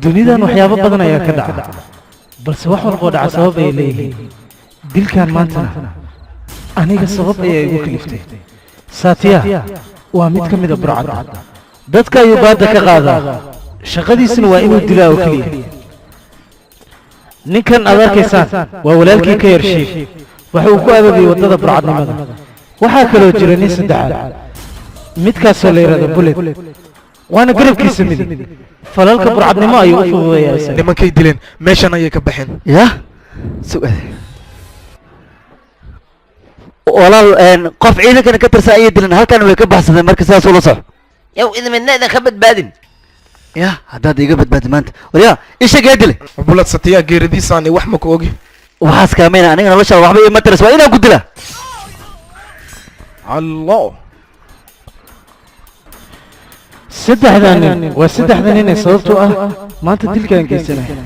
Dunidan waxyaabo badan ayaa ka dhaca, balse wax walboo dhaca sabab ayay leeyihiin. Dilkan maantana aniga sabab ayaa igu kaliftay. Saatiya waa mid ka mid a burcadda. Dadka ayuu baadda ka qaadaa, shaqadiisuna waa inuu dilaa oo keliya. Ninkan aad arkaysaan waa walaalkii ka yar Shiif. Waxa uu ku abaabiyey waddada burcadnimada. Waxaa kaloo jira nin saddexaad, midkaasoo la yidhahdo Bullet, waana garabkiisa midig. Falalka burcadnimo ayuu u fududeeyaa isaga. Nimankay dileen meeshan ayay ka baxeen. Yah, sug walaal, qof ciidankana ka tirsan ayay dileen, halkan way ka baxsadeen. Marka sidaas ula soco. Yow, idin midna idin ka badbaadin. Ya, haddaad iga badbaadi maanta, waryaa, ishagaa dile. Bulad, Satiyaa geeridiisaani wax ma ku ogi. Waxaas kaamayna aniga nolosha waxba ima taras, waa inaan ku dila. Allo. Saddexdaa nin waa saddexda nin ee sababtoo ah maanta dilkaan geysanaya.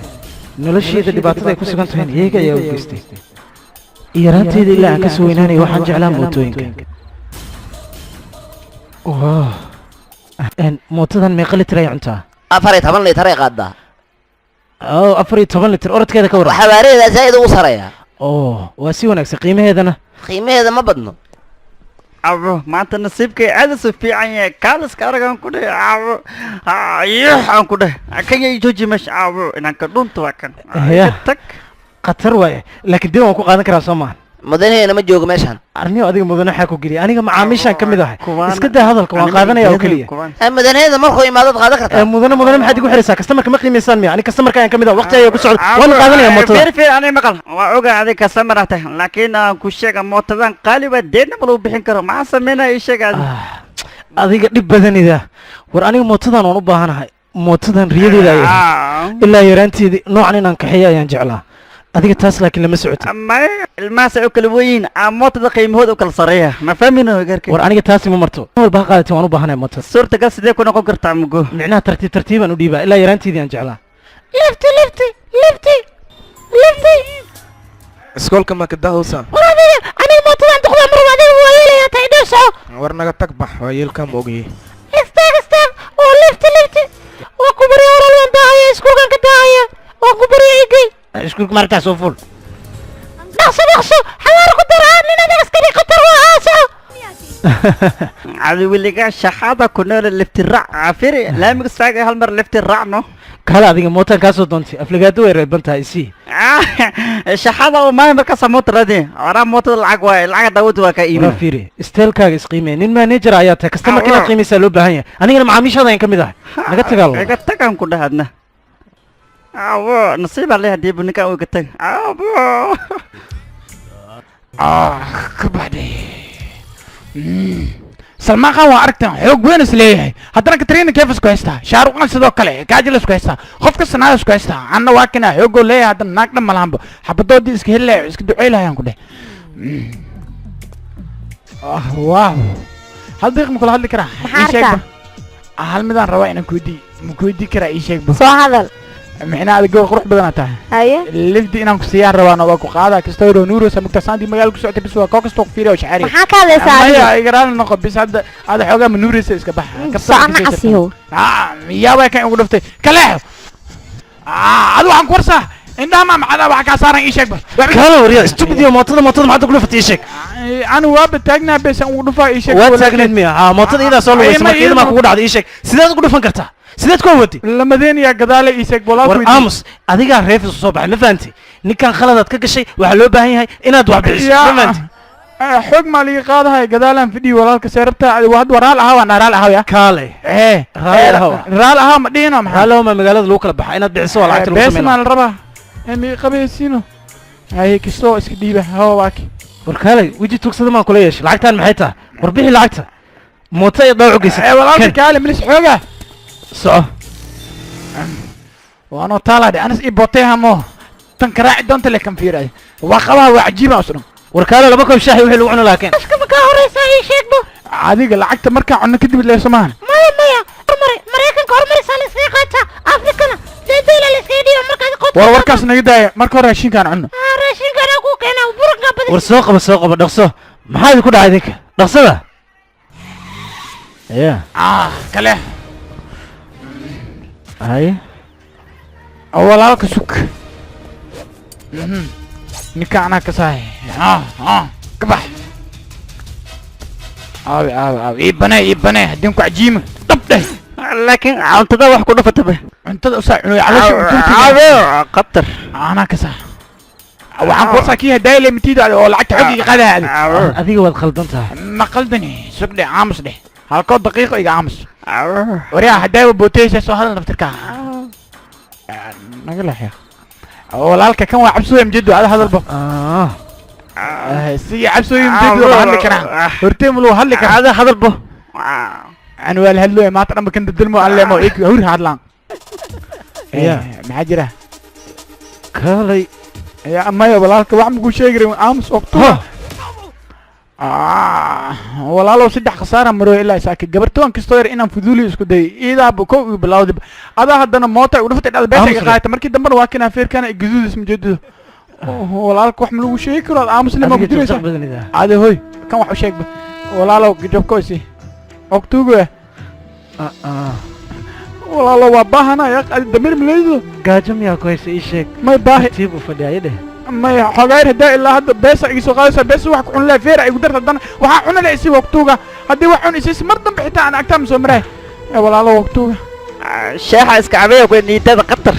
Nolosheeda dhibaatada ay ku sugan tahayn iyaga ayaa u geystay. Yaraanteeda ilaa aan ka soo weynaanaya waxaan jeclaa mootooyinka. Wow. Mootadan meeqa litir ay cuntaa? 14 litir ay qaadaa. Oh, 14 litir. Orodkeeda ka warran? Xawaaraheeda zaa'id ugu sareeya. Oh, waa si wanaagsan. Qiimaheedana? Qiimaheeda ma badno. Cabo, maanta nasiibkay aad isu fiican yahay. Kaaliska aragaan ku dheh, cabo yux aan ku dheh, kan yay jooji meesha, cabo inaan ka dhunto waa kan. Ya. Tag. Khatar waaye, laakiin dib waan ku qaadan karaa, soo maaha? Mudanaheena ma joogo meeshan. Arniyo, adiga mudane xaa ku geliya? Aniga macaamiishaan ka mid ahay. Kuwaan- Iska daa hadalka, waan Aniga qaadanaya oo jeedo, keliya. kuwaan. Mudanaheeda markuu imaadad qaadan Ee, kartaa. Mudane, mudane maxaad igu xiraysaa? Customerka ma qiimaysaan miya? Aniga customerka ayaan ka mid ah, waqti ayaa ku socda, waan qaadanaya mootada. Fiir, fiir, aniga maqal, waa ogaa adiga customer ah tahay, laakiin aan ku sheega, mootadan qaali baa, deedna ma lagu bixin karo. Maxaa sameynaya? Ii sheeg adiga. Ah, adiga dhib badanida. War, aniga mootadan waan u baahanahay. Mootadan riyadeeda ayay ahayd. Ilaa yaraanteedii noocan inaan kaxeeyo ayaan jeclaa. Adiga taas laakiin lama socotid. May, ilmahaas ay u kala weyiin, aa mootada qiimahooda u kala sareeya, ma fahmino garka. War, aniga taasi ma marto, walba ha qaadatin, waan u baahanahay mootada. Suurtagal sidee ku noqon kartaa mugo? Micnaha tartiib tartiibaan u dhiibaa, ilaa yaraanteedii aan jeclaa. Lifti, lifti, lifti, lifti! Iskoolka ma ka daahowsaa? War adiga, aniga mootadan duqda marwa, adiga waa yeelayaa tahay, dheer soco. War naga tag, bax, waa yeelkaa ma ogyahay. Istaag, istaag oo lifti, lifti! Waa ku barya walaal, waan daahaya, iskuulkan ka daahaya, waan ku barya, igey. Iskuulka maaragtaa soo fuul. Dhaqso, dhaqso, xawaar ku dar. Aa nin adag, askari khatar waa, aa soco. Adi weligaa shaxaada ku noole. Lifti raac, firi laamiga istaaga, hal mar lifti raacno. Kale adiga mootaan kaa soo doontay, aflagaado way reeban tahay, isii. Shaxaada oo maay markaasa moota raadi waraa, mootada lacag waaye, lacag daawad waa ka Waraa iibin. Fiiri, stylekaaga isqiimee. Nin manager ayaa tahay, customerka inaad qiimaysaa loo baahan yahay. Anigana macaamiishaada ayaan ka mid ahay, naga tagaalo. Iga tagaan ku dhahadna. Abo, nasiibaa le hadii bu ninkaan u iga tag, abo. Ah, ka baxday. Salmaan Khan waa aragtan, xoog weyn is leeyahay, haddana Katrina Kaif isku haystaa, Shaaruqan sidoo kale, Kaajal isku haystaa, qof kasta naag isku haystaa. Anna waa kana xoogoo leeyahay, haddana naag dhan malahanba, xabadoodii iska heli lahay, iska ducey lahayaan ku dheh. Ah, wow, hal daqiiq ma kula hadli karaa? Maxaa Ii sheegba. arkaa? Ah, hal midaan rabaa inaan kuweydii, ma kuweydii karaa? Ii sheegba. Soo hadal. Micnaha adiga gabar qurux badanaa tahay. Haye. Lifti inaan ku siiyaan rabaana, waa ku qaadaa kasta oo nuurosa mugta saantii magaala ku socotay, bis waa koo kastoo ku fiiriya oo shacaariya. Maxaa ka hadlaysaa Maya, adiga? Iga raali noqo, bis hadda ada xoogaa ma nuuraysa, iska bax. Socona casiyow. Yaa way kan ugu dhuftay kaleexo. Adu waxaan ku warsaa, indhaha ma macada waxa kaa saaran? Ii sheegba. Kale waryaa, stupid iyo mootada, mootada maxaad ugu dhufatay? Ii sheeg. Anu waaba taagnaa, besan ugu dhufaa, ii sheeg. Waa taagneed miya? Haa, mootada iyadaa soo lugaysa. Ay, Marka iyada maa kugu dhacday? Ii sheeg, sideed ugu dhufan kartaa? Sideed ku awoodday? Lamadeeniyaa gadaale, ii sheeg. War Walaalku. Aamus, adigaa reefis usoo baxay, ma fahantay? Ninkan khaladaad ka gashay, waxaa loo baahan yahay inaad wax bixiso, ma fahantay? Xoog maa liga qaadahay? Gadaalaan fidhiyi walaalka, seerabta hadda waraal ahaa, waan raal ahaa ya. Kaale. Ee. Raali ahaw. Raal ahaa ma dhihino, maxaa? Raali ma magaalada lagu kala baxa? Inaad bixiso waa lacagta lagu Bees sameyn maa lahaa. la rabaa mi qabaysiino? Haye, kistoo iska dhiiba hawa waaki. War kaalay, weji tugsada maan kula yeeshay. Lacagtaan maxay tahay? War bixi lacagta, mooto iyo dhaawac u geysatay. Ee walaalka. Kan. Kaale milis xooga. Soco. Waanoo taalaadhe anas ii bootay hamo tan karaaci doonta le kan fiiray waa qabaha, waa cajiiba usdhan. War kaale, laba koob shaahi wixii lagu cuni lahaa keen. Ashka kaa horeysaa, ii sheegbo. Adiga lacagta markaa cunno kadib leeso maahan. Maya, maya, hormari Maraykanka hormarisaa la iskaga qaataa, Afrikana deedeela la iskaga dhiiba markaad qod. War warkaas naga daaya, marka hore raashinkaan cunno. Raashinkaan ku keenaa, buranka badan. War soo qaba, soo qaba, dhaqso. Maxaa idinku dhacay idinka? Dhaqsada ya. Ah, kale. Haye. Walaalka sug. Ninka anaa ka sahay. Ka bax. Aawi aawi aawi, ii banee, ii banee, haddii ku cajiima dhab dheh. Laakiin cuntada wax ku dhafata be. Cuntada usaa cunoy, caloosha cunturtiga. Cabo qatar. Anaa ka sah, waxaan kuwasaa kii hadaayale mitiida oo lacagta xog iga qaadaya adi. Adiga waad khaldan tahay. Ma qaldani, sug dheh, aamus dheh, halkoo daqiiqo iga aamus. Waryaa, haddaaba booteysa soo hadal naftirka naga leexya. Walaalka kan waa cabsooya mjedo, ada hadalba si cabsooya mjedo la hadli karaa, hortee ma lagu hadli karaa? Ada hadalbo. Ani waa la hadlooya maanta dhanba, kan dadalmo aan leemo ik hawri hadlaan. Ya. Maxaa jira? Kaalay. Ya maya, walaalka wax makuu sheegi rabin, aamus ogto. Walaalow, saddex khasaara maro ilaa isaaka gabartoon kastoo yar inaan fuduuli isku dayay, iidaaba kow igu bilawday, adaa haddana moota igu dhufatay, dhada beesha iga Aamus. Qaadata markii dambena waa kinaa feerkana gaduudis majeedado. Walaalka wax ma lagu sheegi karo, aad aamus lema ku Adiga jiraysa. jabjaq badanida. Ade hoy, kan wax u sheegba walaalow, jabko isi ogtuuga. Walaalow, waa baahanaya, adi damir maleydo. Gaajo miyaa ku haysa? Ii sheeg. May baahi. Tartiib u fadhiya ii dheh. May, xogaayr hadaa ilaa hadda beesa iga soo qaadaysa, beesa wax ku cun laha, feera igu darta, haddana waxaa cuna la isi waqtuga, haddii wax cun isis mar dambe xitaa aan agtaa ma soo maraay. Ee walaalo, waqtuga. Sheexa iska cabaya ku niidada qatar.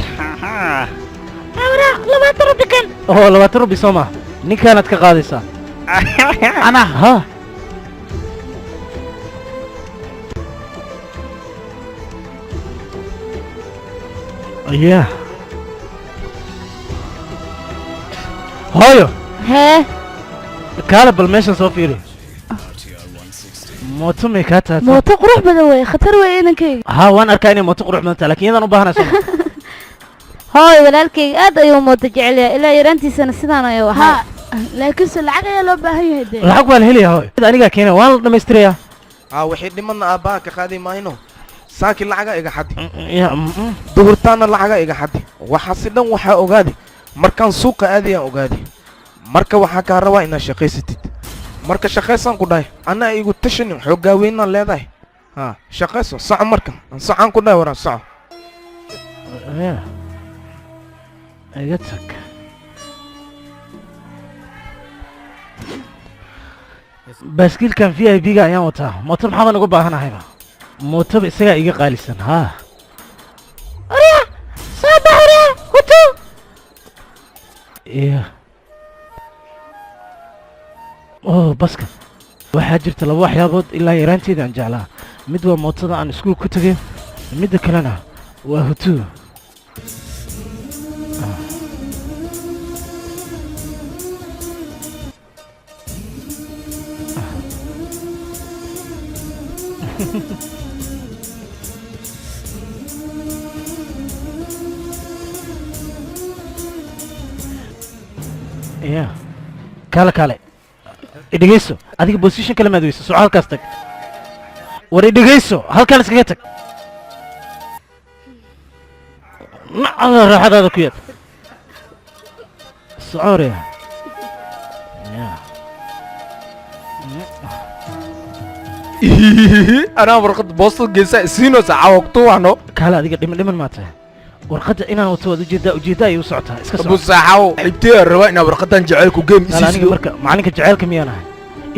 Awra, 20 rubi kan. Oo 20 rubi soo maa, ninkaanaad ka qaadaysaa. Anaa? Ha. Ya hooyo. Hee. Kaale bal meeshan soo fiiri, mooto may kaa taata? Mooto qurux badan wey, khatar wey inankayga. Ha, waan arkaa inay mooto qurux badan tahay, laakiin iyadaan u baahanay soo ma? Hooy, walaalkayga aad ayuu mooto jecel yahay, ilaa yaraantiisana sidaan ayuu ahaa. Ha, laakiinse lacag ayaa loo baahan yahay dee. Lacag waa la helayaa hooyo, anigaa keenaya, waan la dhammaystirayaa. Aa, wixii dhimadna aabbaha ka qaadi maayno, saaki lacaga iga xadi. Ya. Duhurtaana lacaga iga xadi, waxaasi dhan waxaa ogaadi markaan suuqa aadayaan ogaadi. Marka waxaa kaa rabaa inaad shaqaysatid, marka shaqaysaan ku dhahay, anaa igu tashanin, xooggaa weynaan leedahay. Ha shaqayso, soco, marka socaan ku dhahay, waraa soco. Ya, iga tag. Baaskiilkan VIP ga ayaan wataa, mooto maxaa baan uga baahanahayba? Mootoba isagaa iga qaalisan ha. Orya, soo bax orya, hutu. Iya. Oh, baska waxaa jirta laba waxyaabood ilaa yaraanteeda aan jeclaa: mid waa mootada aan iskuul ku tagay, midda kalena waa hutuu. Ya kaale, kaale, idhegeyso. Adiga position kale maad weyso, soco, halkaas tag. War idhegeyso, halkaan iskaga tag, nacada raaxadaada ku yaad socoorya ya. Anaa warqad boostada geysa isiinaysa cawagtuwano. Kaale, adiga dhiman dhiman maa tahay? Warqadda inaan wato waad ujeedaa, ujeedda ayay u socotaa, iska soco. Busaaxaw xibtee rabaa inaa warqadan jaceylku game. Kaale aniga isiisiyo. Marka macalinka jaceylka miyaan ahay?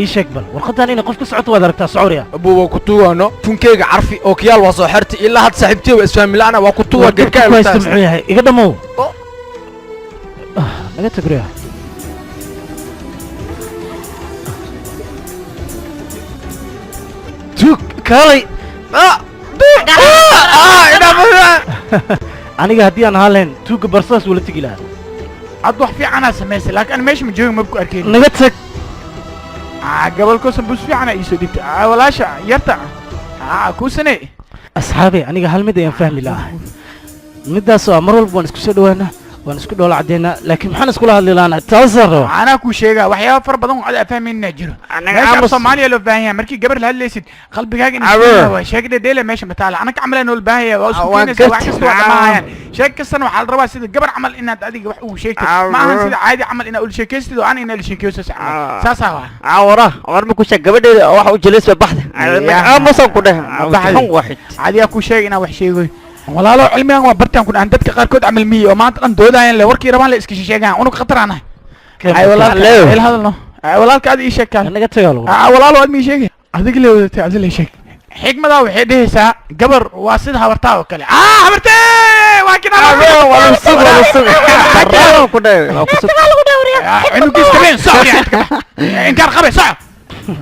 Ii sheeg bal, warqaddan inay qof ka socoto waad aragtaa, socorya. Abu, waa ku tuwaano, tunkeyga carfi oo kiyaal waa soo xerti, ilaa had saaxiibtee waa isfahmi la'aana, waa ku tuwa. War dhibka Garkaa. Ku haysta muxuu yahay? Iga dhammow. Naga tag riya. Tuug, kaalay. Aniga haddii aan ahaan lahayn tuugga barsadaas wula tegi lahaa. Ad wax fiicanaa samaysay, laakiin ana meesha ma joogin, maba ku arkayn. Naga tag. Gobolka sambuus fiicanaa iisoo dhigtay. Walaasha yarta kuusane. Asxaabey, aniga hal mid ayaan fahmi lahaa, middaasoo ah mar walba waan isku soo dhawaanaa, waan isku dhoola caddeynaa, laakiin maxaan iskula hadli lahaana? Taasaan rabaa. Anaa kuu sheegaa, waxyaaba fara badan oo ad fahmaynaa jiro. Anaga meesha af aamus. Soomaaliya loo baahan yahay, markii gabar la hadlaysid qalbigaaga Abe. in waa sheeg dhedheele meesha mataala, anaka camal noo baahan yahay, waa isku Waa keenaysaa wax garti. kasta waa dhamaayaan. Sheeg kastana waxaa la rabaa sida gabar camal inaad adiga wax ugu sheegtid, ma ahan sida caadi camal inaad ula sheekaystid oo aan inaad la sheekaysto camal saasaa waa. Cawara war ma ku sheeg gabadheeda waxa u jilis baxda. Ya. Aamusan ku dheh. Baxday. Xun waxid. Adigaa kuu sheegay inaan wax sheegoy. Walaalo, cilmigan waa bartaan ku dhahan dadka qaarkood camal miyi oo maanta dhan doodayaan le, warkii rabaan la iska shisheegaan, unug khatar aan ahay. Ay walaalka, il hadalno. Ay walaalka, aad ii sheeg kaal. Naga tagaa lagu. Ah walaalo, aad ma ii sheegay? Adiga le wadatay, adiga le sheeg. Xigmadaa waxay dhehaysaa gabar waa sida habartaa oo kale. Ah, habartee waa kina. Waa ku dhahay, waa ku sug. Cunugiis kabeen soco, inkaar qabe soco,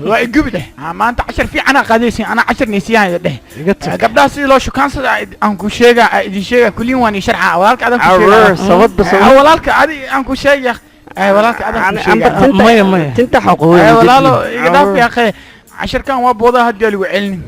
waa igubi dheh. Maanta cashar fiican aa qaadaysin, anaa cashar naysiyahan dheh. Iga tag. Gabdhaha sidii loo shukaansada aan ku sheega, aan idin sheega kulliin, waan ii sharxa walaalka adan ku sheega. Arr, sabad sabad. Walaalka adi aan ku sheega. Ay walaalka adan ku sheega. Maya, maya. Tinta xaqooy. Ay walaalo, iga dhaaf ya akhi, casharkan waa boodaa haddii lagu celin.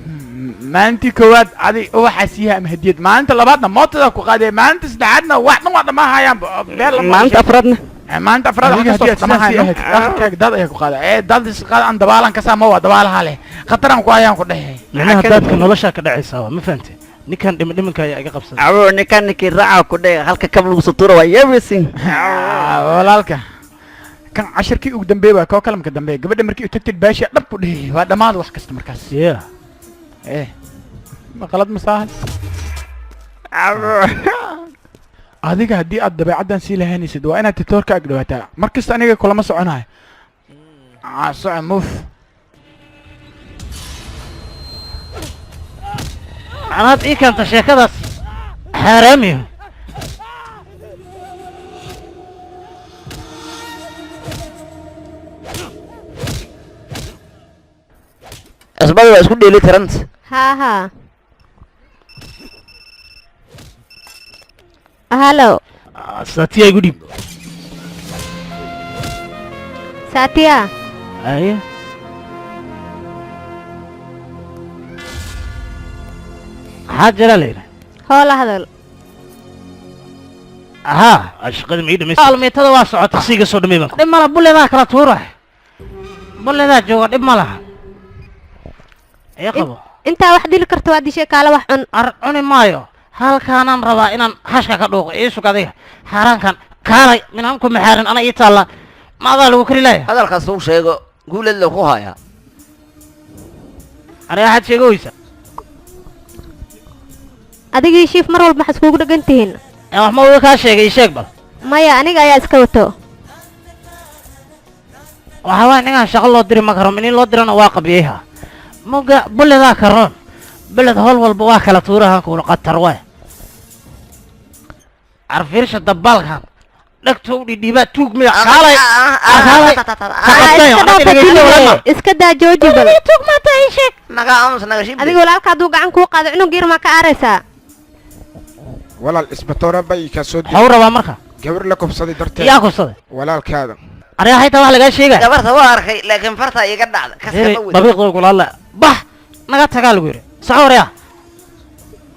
Maalintii koowaad adi ubaxa siiha ama hadiyad, maalinta labaadna mootada ku qaadee, maalinta saddexaadna wax dhan waa dhammaahayaan beel lama. Maalinta afraadna? Maalinta afraad wax Adiga kastoo hadiyad sidaas dhammaahayno. ahayd. Akhirkaaga daad ayaa ku qaada ee daad is qaada, aan dabaalan kasaa ma waa dabaalaha leh khataraan ku hayaan ku dhehe. Micnaha daadka noloshaa ka dhacaysaa waa ma fahante? Ninkan dhimi dhiminka ayaa iga qabsaday. Abo, ninkan ninkii raaca ku dhahay halka kab lagu soo tuuro waa everything. Walaalka, kan cashirkii ugu dambeeyay waa koo kalamka dambe. Gabadha markii u tagtid baasha dhab ku dhehe, waa dhammaad wax kasta markaas. Yeah. Eh, ma qalad ma saahan? Abo. Adiga haddii aad dabeecaddan sii lahaanaysid, waa inaad titoorka ag dhawaataa mar kasta. Aniga kulama soconayo. Soco muf. Anaad ii keenta sheekadaas xaaraamiyo. Cusbada waa isku dheeli tiranta. Haa haa, halo. Saatiya igu dhiib. Saatiya. Aye. Maxaa jira la yidhi? Hoola hadal. Haa, shaqada ma ii dhamaysay? Almiitada waa socota, taqsiga soo dhamay baan. Dhib mala, buleedaa kala tuura, buleedaa jooga, dhib ma laha. Ii qabo. Intaa wax dili karta waa dishay, kaala wax cun. Ar cuni maayo, halkaanaan rabaa inaan hashka ka dhuuqo. Ii sug adiga xaaraankan, kaalay minaan ku maxaarin ana ii taalla, ma adaa lagu kari laaya. Hadalkaas uu sheego guuleed la ku hayaa. Aniga waxaad sheegaysa. Adigii shiif mar walba maxaad iskugu dhegan tihiin? Ee wax ma uga kaa sheegay? Ii sheeg bal. Maya, aniga ayaa iska wato. Waxaa waaya ninkaan shaqo loo diri ma karo, minin loo dirana waa qabiyeyha muga buledaa karoon beled howl walba waa kala tuurahan kuuna qatar waay. Arfiirsha dabaalkan dhegta u dhidhiibaa tuug miya? Kaalay kaalay. Iska dhaafa diliye, iska daa, jooji bal. Tuug maanta ii sheeg. Naga aamus, naga shib. Adiga walaalka hadduu gacan kuu qaado, cunug yar maa ka aaraysaa? Walaal, isbatoora bay kaa soo Maxuu rabaa marka? Gabar la kufsaday darteed. Yaa kufsaday? Walaalkaada. Aniga haytaa wax lagaa sheegaya. Gabarta waa arkay, laakiin farta iga dhacda Heri kaskama weli. Dabiiqda kulaadla, bax naga tagaa lagu yidhi, soco waryaa,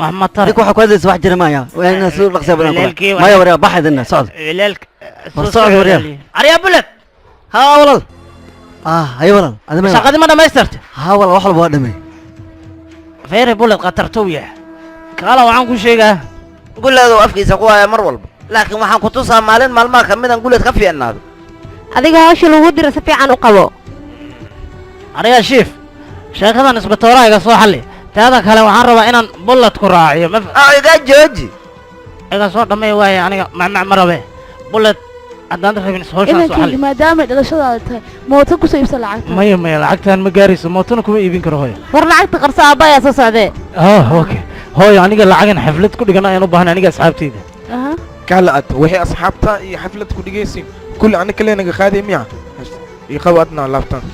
wax ma tare. Adinku waxaa ku hadlaysa wax jira maya, waa inaa soo dhaqsiya badan kula. Walaalkii maya waryaa, bax idinna socda. Walaalka. War socda waryaa. Aryaa buled. Haa walaal, ah haye walaal, adima. Shaqadii ma dhamaystirta? Haa walaal, wax walba waa dhamay. Feere buled khatartow yahay, kaala waxaan ku sheegaa. Guleed uu afkiisa ku haya mar walba, laakiin waxaan ku tusaa maalin maalmaha ka midan guleed ka fiicnaado. Adiga hawsha lagu dira si fiican u qabo. Aniga shiif, sheekadan isbatooraha iga soo xalli. Taada kale waxaan rabaa inaan bullet ku raaciyo ma Ah, iga jooji. Iga soo dhamay waaye, aniga macmac ma rabe bullet haddaan rabin hawshaan soo Inankayga, xalli. Maadaamay dhalashadaada tahay, mooto kusoo iibsa lacagta. Maya maya, lacagtaan ma gaarayso, mootona kuma iibin karo hooyo. War lacagta qarso, aabba ayaa soo socdee. Ah okay hooyo, aniga lacagan xaflad ku dhigan ayaan u baahanay, aniga asxaabtayda. Aha. Kaala ad waxay asxaabta iyo xaflad ku dhigaysiin kulli ana kale naga qaaday miya? Ii qabo adna laabtaan.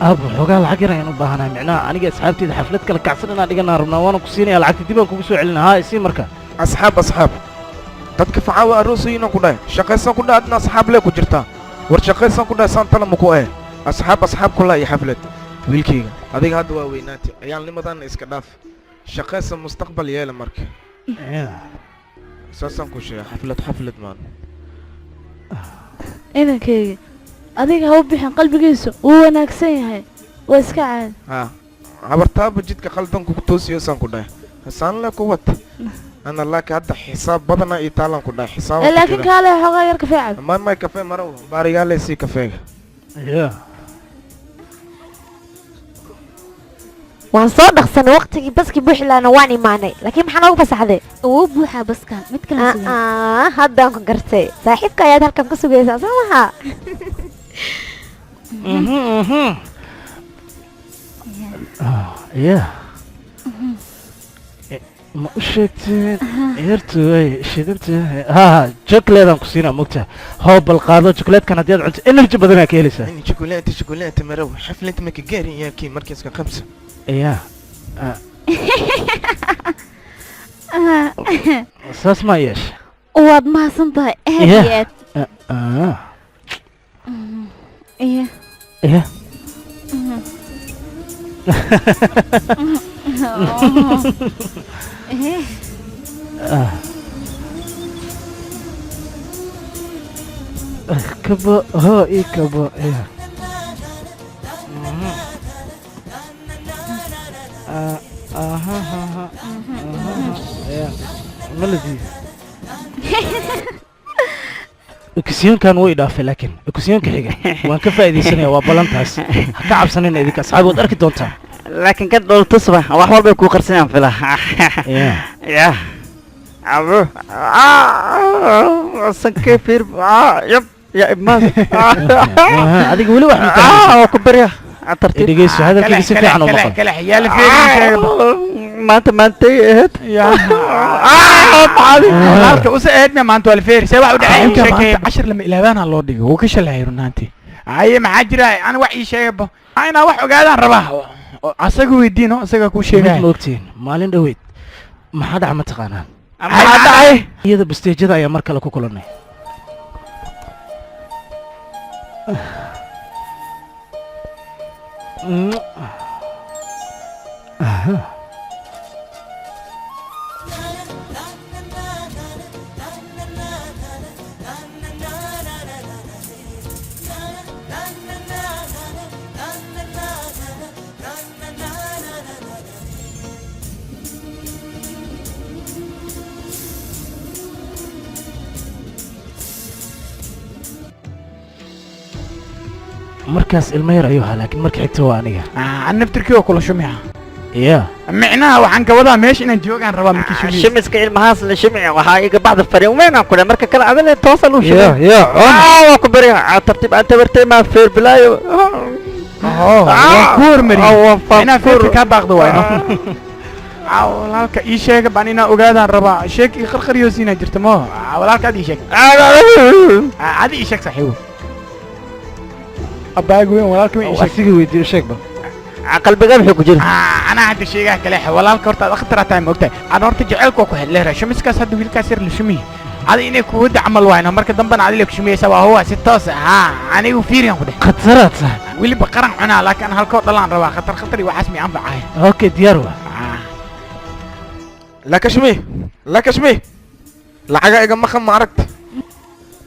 Aab, xoogaa lacag yar ayaan u baahanahay, micnaha aniga asxaabtayda xaflad kala kacsan inaan dhiganaa rabnaa, waana ku siinaya lacagta, dib aan kugu soo celina. Haa, isii marka. Asxaab asxaab, dadka facaawa aroosayinaan ku dhahay, shaqaysan ku dhahay, adna asxaab lee ku jirtaa. War shaqaysan ku dhahay, saan tala ma ku eh. Asxaab asxaab kula iyo xaflad. Wiilkayga, adiga hadda waa weynaatay, ciyaalnimadana iska dhaaf, shaqaysan, mustaqbal yeela. Marka saasaan ku sheegay, xaflad xaflad maan. Inankayga, adiga ha u bixin, qalbigiisu wuu wanaagsan yahay, waa iska caadi. Haa, habartaaba jidka qaldan kugu toosiyo saan ku dhahay, hasaan le ku wat ana, laakiin hadda xisaab badana iyo taalaan ku dhahay xisaab. Eh, laakiin kaale xoogaa yar kafee cab. May may, kafee marow baarigaale sii kafeega. Yeah. Waan soo dhaqsanay waqtigii baskii buuxi lahaana waan imaanay, laakiin maxaa noogu fasaxday? Wuu buuxaa baska, mid kale sugay. Ah, haddaan ku gartay, saaxiibka ayaad halkan ku sugaysaa, soo maha? Ya, ma u sheegteen yartu way shidanta? Ha, jokleedaan ku siinaa, mogta? Hoo, bal qaado jokleedkan. Haddii aad cunto energy badanaa ka helaysaa. Shukulaato, shukulaato marow, xaflad maka gaarin yaakii markiiska qabsa. Ya, saas maa yeesha. Waad mahadsan tahay aad iyo aad. Iya. Ya. Kabo, hoo, ii kabo ya. Aha, aha, ya, ma la diiday? Okisyoonkan wuu idhaafay, laakiin okisyoonka xiga waan ka faa'iidaysanaya. Waa ballantaas, ha ka cabsanina idinka, asxaabi, waad arki doontaa. Laakiin kan dhooltusba wax walbay kuu qarsanayaan fila. Ya abo, sankee fiir yab ya imaad. Adiga weli wax ma waa ku barya tartiib. Dhegeyso, hadalkayga si fiican u maqal. Maanta maantay ahayd. Walaalka usa ahayd maanta waa la feeri, see wax u dhacay? Sheekay cashar lama ilaabaana loo dhigay, wuu ka shalay runaantii. Aye, maxaa jira? Ana wax ii sheegaba inaa wax ogaadaan rabaa, asaga weydiino, asaga kuu sheegaya. Mid ma ogtihiin? Maalin dhoweyd maxaa dhaca ma taqaanaan? Maxaa dhacay? Iyada basteejada ayaa mar kale ku kulannay. Aha. Markaas ilmo yar ayuu ahaa, laakiin marka xigta waa aniga. An naftirkii oo kula shumiha. Ya. Micnaha waxaan ka wadaa meesha inaan joogaan rabaa markii shumiis. Shimiska ilmahaas la shimici waxaa iga baxda fariin weyn aan ku dhahay marka kale adale toosa luu ya ya. Waa ku barya tartiib aan tabartay maa feer bilaayo. Waan ku hormariyey inaa feerka kaa baaqdo waayno. Walaalka ii sheega baan inaa ogaadaan rabaa, sheeg ii qarqariyoosinaa jirta mo. Walaalka ad ii sheeg, adi ii sheeg saaxiibo, abbaaga weyn, walaalka weyn ii sheeg. Asiga weydiiyo, sheeg ba. Qalbiga muxuu ku jira? Anaa hadda sheegaha kale. Walaalka horta aad khatar tahay, ma ogtahay? Aan horta jaceylka waa ku xidleera shumiskaas. Hadda wiilkaas yar la shumihi adi inay kuwada camal waayno, marka dambena adila kushumiyeysa waa huwa si toos ah. Haa, anigu fiiriyan ku dheh. Khataraad tahay. Weliba qaran cunaa, laakiin halkoo dhalaan rabaa. Khatar khatar iyo waxaas mi anfacahay. Okay, diyaar waa. Lakashmi, Lakashmi, lacaga iga maqan, ma aragti?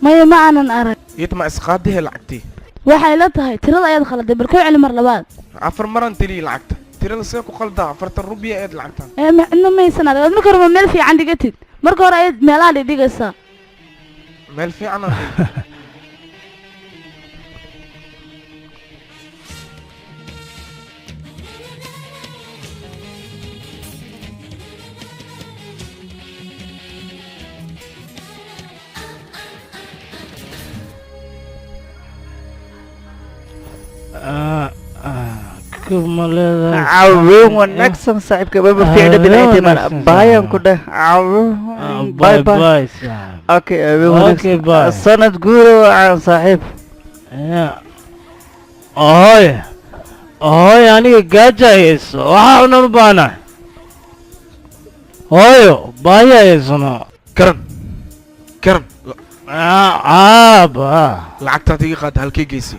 Maya, ma aanan arag. Iyad ma isqaadihe lacagtii? Waxay la tahay tirada ayaad khaladay. Bal ku celi mar labaad. Afar maran tiriyi lacagta, tirada see ku qaldaa? 40 rubiya eed lacagtan. Ee cidna maysan arag. Aad marka hore ma meel fiican dhigatid? Marka hore ayaad meelaha dhigdhigaysaa. Meel fiican aan dhigay. Kuma leedahay? Caawin wanaagsan saaxiibka, baba fiicna binaadam baayan ku dheh caawo. Bye bye saaxiib. Okay, caawin Okay, wanaagsan. Bye. Sanad guuro wacan saaxiib. Ya. Oy oy, aniga gaaja hayso, waxaa cunan u baahna. Hooyo, baahi haysano. Karan, Karan. Caaba. Lacagtaad iga qaada halkay geysi?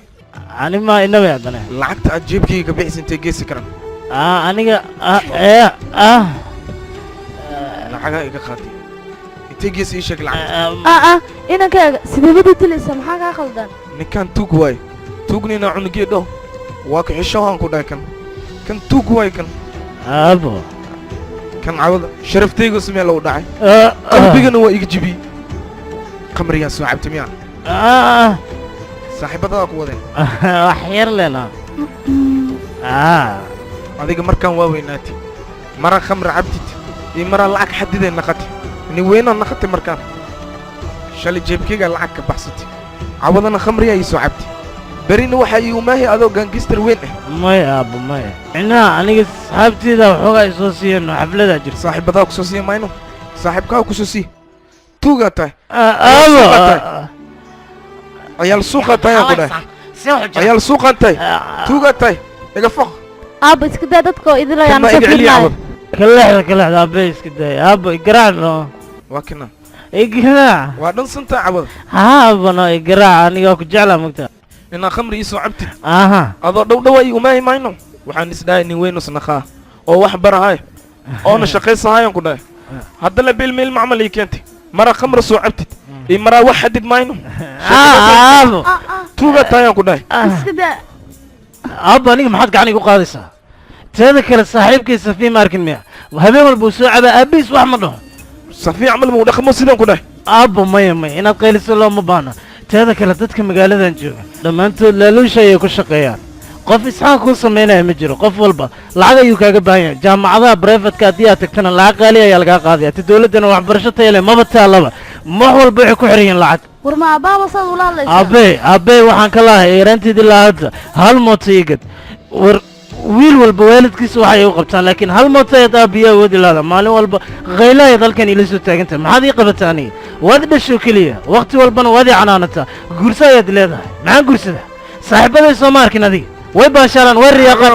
Ani ma inaba haddana. Lacagta aad jeebkayga ka bixisa intay geysi, Karan? Aniga ee Lacagaa iga qaaday intay geysi? Ii sheeg lacagta. Ah, inankaaga sideebad u dilaysaa? Maxaa kaa khaldan? Ninkaan tuug waay, tuugnina cunugii dho waa ku xishohaan ku dhahay. Kan kan tuug waay kan. Aabo. Kan cawada sharaftayga samee lagu dhacay, qalbigana waa iga jibiyey. Khamrigaa soo cabtay miyaa? Saaxiibadadaa ku wadeen? Wax yar lena. Adiga markaan waa weynaatay, maraa khamra cabtid iyo maraa lacag xadiday naqatay, nin weynaa naqatay. Markaan shalay jeebkaygaa lacag ka baxsatay, cawadana khamriyaa ii soo cabtay, berina waxaa ii umaahay adoo gangster weyn ah. Maya aabbo, maya, micnaha aniga asxaabteyda waxoogaa ay soo siiyeen oo xafladaa jirta. Saaxiibadaa ku soo siiya mayno, saaxiibkaa ku soo sii. Tuugaa tahay. Aabo. Ciyaal suuqaa tahay aan ku dhahay, ciyaal suuqaan tahay, tuugaa tahay, iga foq. Aabbo, iska daa dadka oo idilayaan. Kan baa iga celiya cawad. Ka leexda, ka leexda. Aabbe, iska daaya. Aabbo, igaraac no. Waa kina. Igaraac. Waa dhansantaa cawada. Haa aabbo, no, igaraac. Aniga waa ku jeclaa, mogta. Inaa khamri ii soo cabtid aha adoo dhow dhow ay umaahi mayno. Waxaan isdhahay nin weyn usnaqaa oo wax barahay oona shaqaysahayan ku dhahay, haddana bilmiil macmal ii keentay, maraa khamra soo cabtid iyo maraa wax xadid mayno. Aabo. Tuugaa tahayaan ku dhahay. Iska daa. Aabbo, aniga maxaad gacan igu qaadaysaa? Teeda kale saaxiibkay Safiya ma arkin miya? Habeen walba uu soo cabaa, aabbihiis wax ma dhaho. Safiya camal muu dhaqmo sidaan ku dhahay. Aabbo, maya, maya, inaad qayliso looma baahna. Teeda kale dadka magaaladan jooga dhammaantood laaluusha ayay ku shaqeeyaan. Qof isxaan kuu samaynaya ma jiro, qof walba lacag ayuu kaaga baahan yahay. Jaamacadaha private-ka haddii aad tagtana lacag qaali ayaa lagaa qaadaya, ti dowladdana waxbarasho tayo leh maba taalaba. Wax walba waxay ku xiran yihiin lacag. War ma aabbaaba saad ula hadlaysaa? Aabe, aabe, waxaan ka lahay yaraanteedii ilaa hadda hal mooto ii gad. War wiil walba waalidkiisa waxay u qabtaan, laakiin hal mooto ayaad aabbiya awoodi lahada. Maalin walba khayla ayaad halkan iila soo taagantahay. Maxaad ii qabataa aniga? Waad dhasho keliya, wakhti walbana waad ii canaanataa. Guurso ayaad leedahay. Maxaan guursadaa? Saaxiibaday soo ma arkin adiga? Way baashaalaan, way riyaaqaan.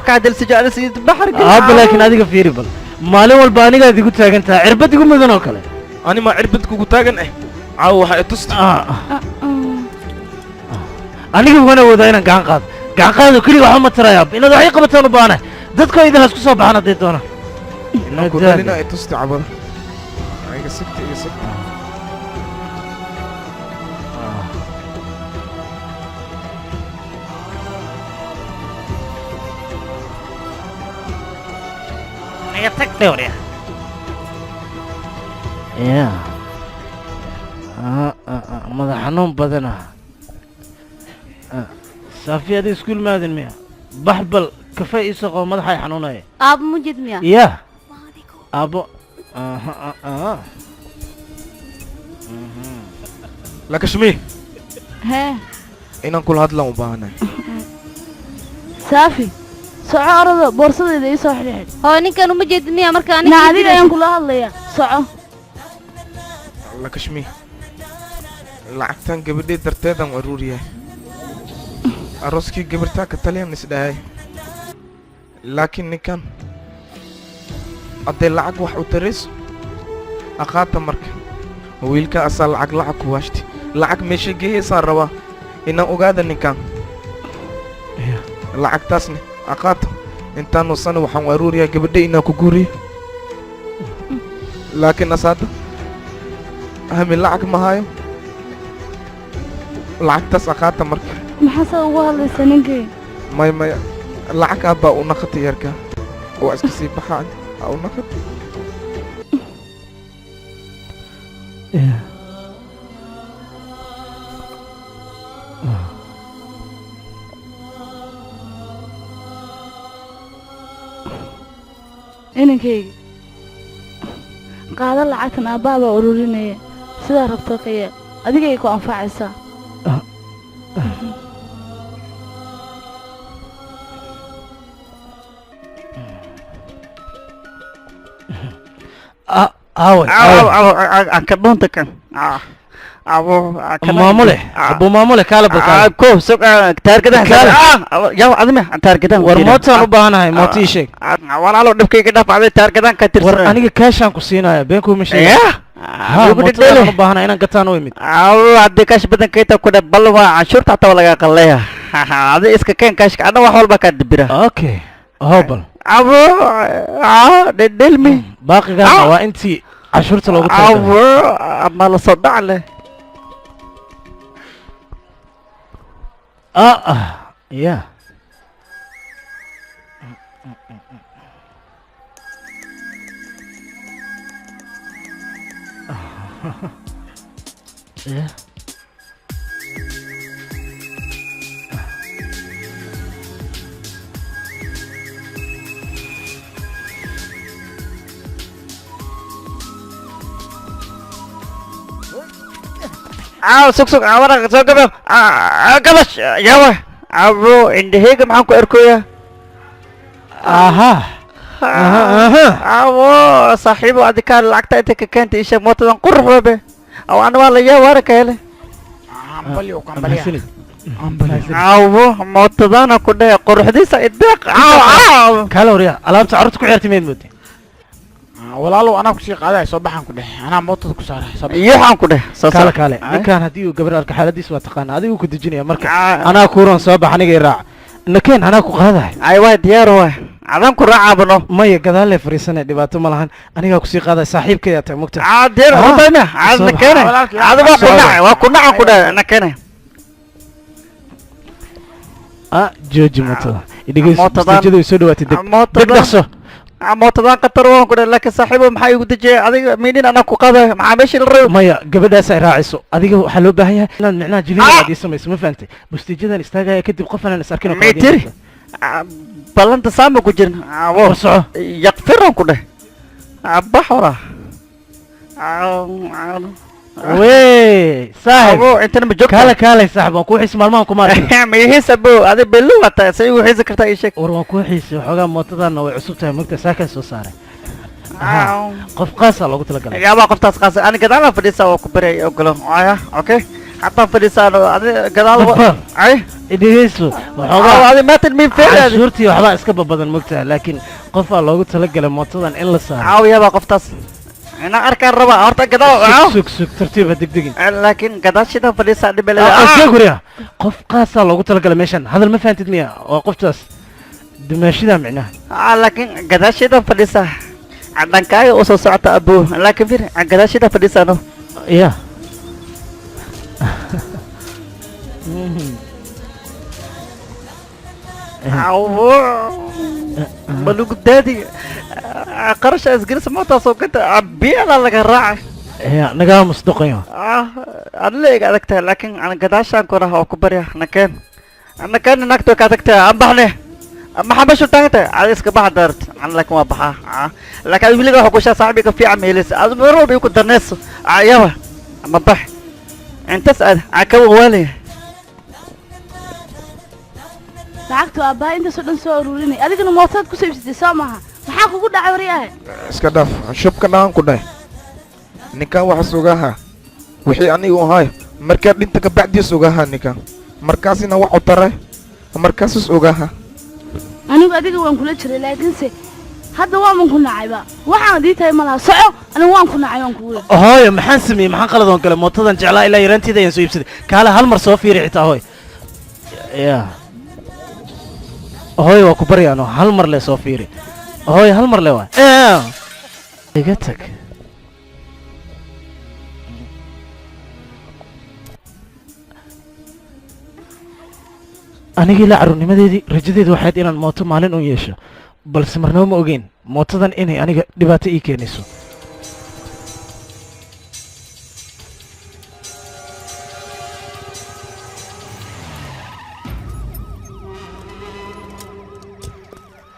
Aabba, laakiin adiga fiiri bal, maalin walba anigaad igu taagan tahay cirbad igu mudan oo kale. Ani maa cirbad kugu taagan ah? Caawa waxaa i tusta. Aniga waan awoodaa inaan gacan qaado. Gacan qaado keliga waxba ma taraya aabba, inaad wax ii qabataan u baahanahay. Dadkoo idin ha isku soo baxaan hadday doonaan. Ku dhalina i tusta cabada. Iga sigta, iga sigta. Naga tag dhowrya. Ya, madax xanuun badana. Saafi, adi iskuul maadin miya? Bax bal kafee ii soo qabo, madaxay xanuunaya. Aabbo, mujid miya? Ya aabbo, aha aha. Lakashmi. Hee. Inaan kula hadlaan u baahanahay. Saafi, soco, orado boorsadayda ii soo xidhxidh. Hooy, ninkan uma jeedid miya marka aniga na ii adiga dilayso? Ayaan kula hadlayaa, soco. Lakashmi, lacagtan gabadhii darteedaan aruuriyahay, arooskii gabartaa ka taliyaan isdhahay, laakiin ninkan hadday lacag wax u tarayso aqaata. Marka wiilka asaa lacag lacag ku waashtay, lacag meesha geeyaysaan rabaa inaan ogaada. Ninkan lacagtaasne aqaata, intaanu sano waxaan u aruuriyaa gabadha inaan ku guuriyo, laakiin asaada hami lacag ma hayo. Lacagtaas aqaata marka. Maxaa saa ugu hadlaysaa ninkay? Maya, maya, lacag aabbaa u naqatay, yarka waa iska sii baxaan aa u naqatay. Inankayga, qaado lacagtan, aabbaha baa ururinaya. Sidaa rabto ka yeel, adigay ku anfacaysaa. Aaway? Anka dhuunta kan. Maamule, abu maamule, kaala bal, kaala. Ko sug, taargadan. Kaale. Yaw adime taargadan. War mootaan u baahanahay, mooto ii sheeg. Walaalo, dhibkayga dhaaf, aday taargadan ka tirsan. War aniga kaashaan ku siinaya, been kuuma sheegay. Yeah? Ha. Igu Mootadaan dhedhele. u baahanahay inaan gataan u imid. Aw, haddii kaash badan kayta ku dheh, bal waa canshuurta xataa waa lagaa qalleeya. Adi iska keen kaashka, adna wax walba kaa dibira. Okay, hoo bal. Abo, dhedhelmi. Baaqigaana waa intii canshuurta loogu talagalay. Abo, ama la soo dhac leh. Ah ah, ya. Ya. Caaw, sug sug, waraq soo gabo. Gabash yawa. Caawo, indhaheyga maxaan ku arkoyaa? Aha. Caawo, saaxiibo, adikaa lacagta inta ka keentay ii sheeg, mootadan qurux wabe. Aw, ana waa la yaa waara ka hele. Caawo, mootadana ku dhahe quruxdiisa ideeq. Caaw, caaw. Kaale waryaa, alaabta carruurta ku ciyaartay miyaad moodday? Walaalow, anaa kusii qaadaya, soo baxaan ku dheh, anaa mootada ku saaray, soo bax. Iyo waxaan ku dheh soo kaale soco. Kaale, ninkaan haddii uu gabar arko xaaladiisa waa taqaana, adigu ku dejinaya. Marka anaa kuuran, soo bax, aniga i raac, nakeen, anaa ku qaadahay. Ay, waa diyaar, waay cadan ku raacabno. Maya, gadaal fariisane, dhibaato ma lahan, anigaa kusii qaadaya, saaxiibkaydaa tahay mugta. Diyaar hortayna caad Soo na bax. keene. Caad waa ku nacay, waa ku nacan ku dheh, na keene. Ah, jooji mootada, idhegeyso. Mootadan- Masaajida way soo dhawaatay, deg deg. Mootadan- Dhaqso. Mootadan khatar waan ku dheh, laakiin saaxiibo, maxaa igu dejiyay adiga miinin anaa ku qaadayo? Maxaa meeshii la rabo? Maya, gabadhaas ay raacayso adiga waxaa loo baahan yahay inaad micnaha jilin aad ii samayso, ma fahantay? Bustiijadan istaagaya kadib qof aanan is arkin oo kale aad ii Mitiri. imaanaysaa. Ballanta saama ku jirin. War soco. Yaqfiran ku dheh, bax wara. Wey saaxib. Abo, intana ma joogta? Kaale, kaale saaxib, waan kuu xiisay, maalmahan kuma arkin. Ma ihiisa bo, adi bello wataa, say igu xiisi kartaa? Ii sheeg. War waan kuu xiisay waxoogaa, mootadaana way cusub tahay mogta, saakaan soo saaray. Aha, qof qaasaa loogu talagalay. Yaabaa qoftaas qaasa? Ani gadaalaan fadhiisaa, waa ku baryay, ogolo aya. Okay, haddaan fadhiisaan adi gadaal Dabbar. Ay. Dhegeyso waxoogaa. Adi maatan min feer. Canshuurtii waxbaa iska babadan mogtaha, laakiin qofaa loogu talagalay mootadan in la saaro. Caaw, yaabaa qoftaas? Inaan arkaan rabaa horta gadaal. Sug, sug, sug, tartiib, ha degdegin. Laakiin gadaashidan fadhiisaa dhib. Sheeg wariya, qof qaasaa loogu talagalay meeshan, hadal ma fahantid miya? Waa qoftaas dumaashidaa micnaha. Laakiin gadaashidan fadhiisaa, dhankaaga usoo socota abo, laakiin fir gadaashidan fadhiisaano. Ya. Caawo, malugu daadi qarasha isgarisa mootaasoo ganta biala laga raacay. Ya, nagaa musdoqayo. Adla iga adag tahay, laakiin aan gadaashaan koraha oo ku barya, nakeen, nakeen, naagta way ka adag tahay, aan baxne. Maxaa meesha taagan tahay? Ada iska baxa daart an, laakiin waa baxaa, laakiin adi weliga waxa kushaa saaxibiga fiican meelis, ad mar walba iku darnayso yawa ama bax intaas aad aan ka wawaalaya. Lacagtu aabbaha intaasoo dhan soo ururinay, adigana mootaad ku soo iibsatay, soo maaha? Maxaa kugu dhacay waryahe? Iska dhaaf, shubka dhahan ku dhahay, ninkan waxa sugaha wixii anigu ahay markaa dhinta ka bacdiis ogaha, ninkan markaasina wax u taray markaasus ogaha. Anigu adiga waan kula jiray, laakiinse hadda waaman ku nacayba, waxaan dii tahay malaha. Soco, anigu waan ku nacay, waan kugu Hooyo, maxaan sameeyey? Maxaan qaladoon galay? Mootadan jeclaa ilaa yaraanteeda ayaan soo iibsaday. Kaale hal mar soo fiiri xitaa, hooy. Ya hooyo, waa ku baryaano, hal mar le soo fiiri hooyo, hal mar le waa iga tag. Aniga ilaa carruurnimadeedii rajadeedu waxayd inaan mooto maalin un yeesho, balse marnaba ma ogeyn mootadan inay aniga dhibaato ii keenayso.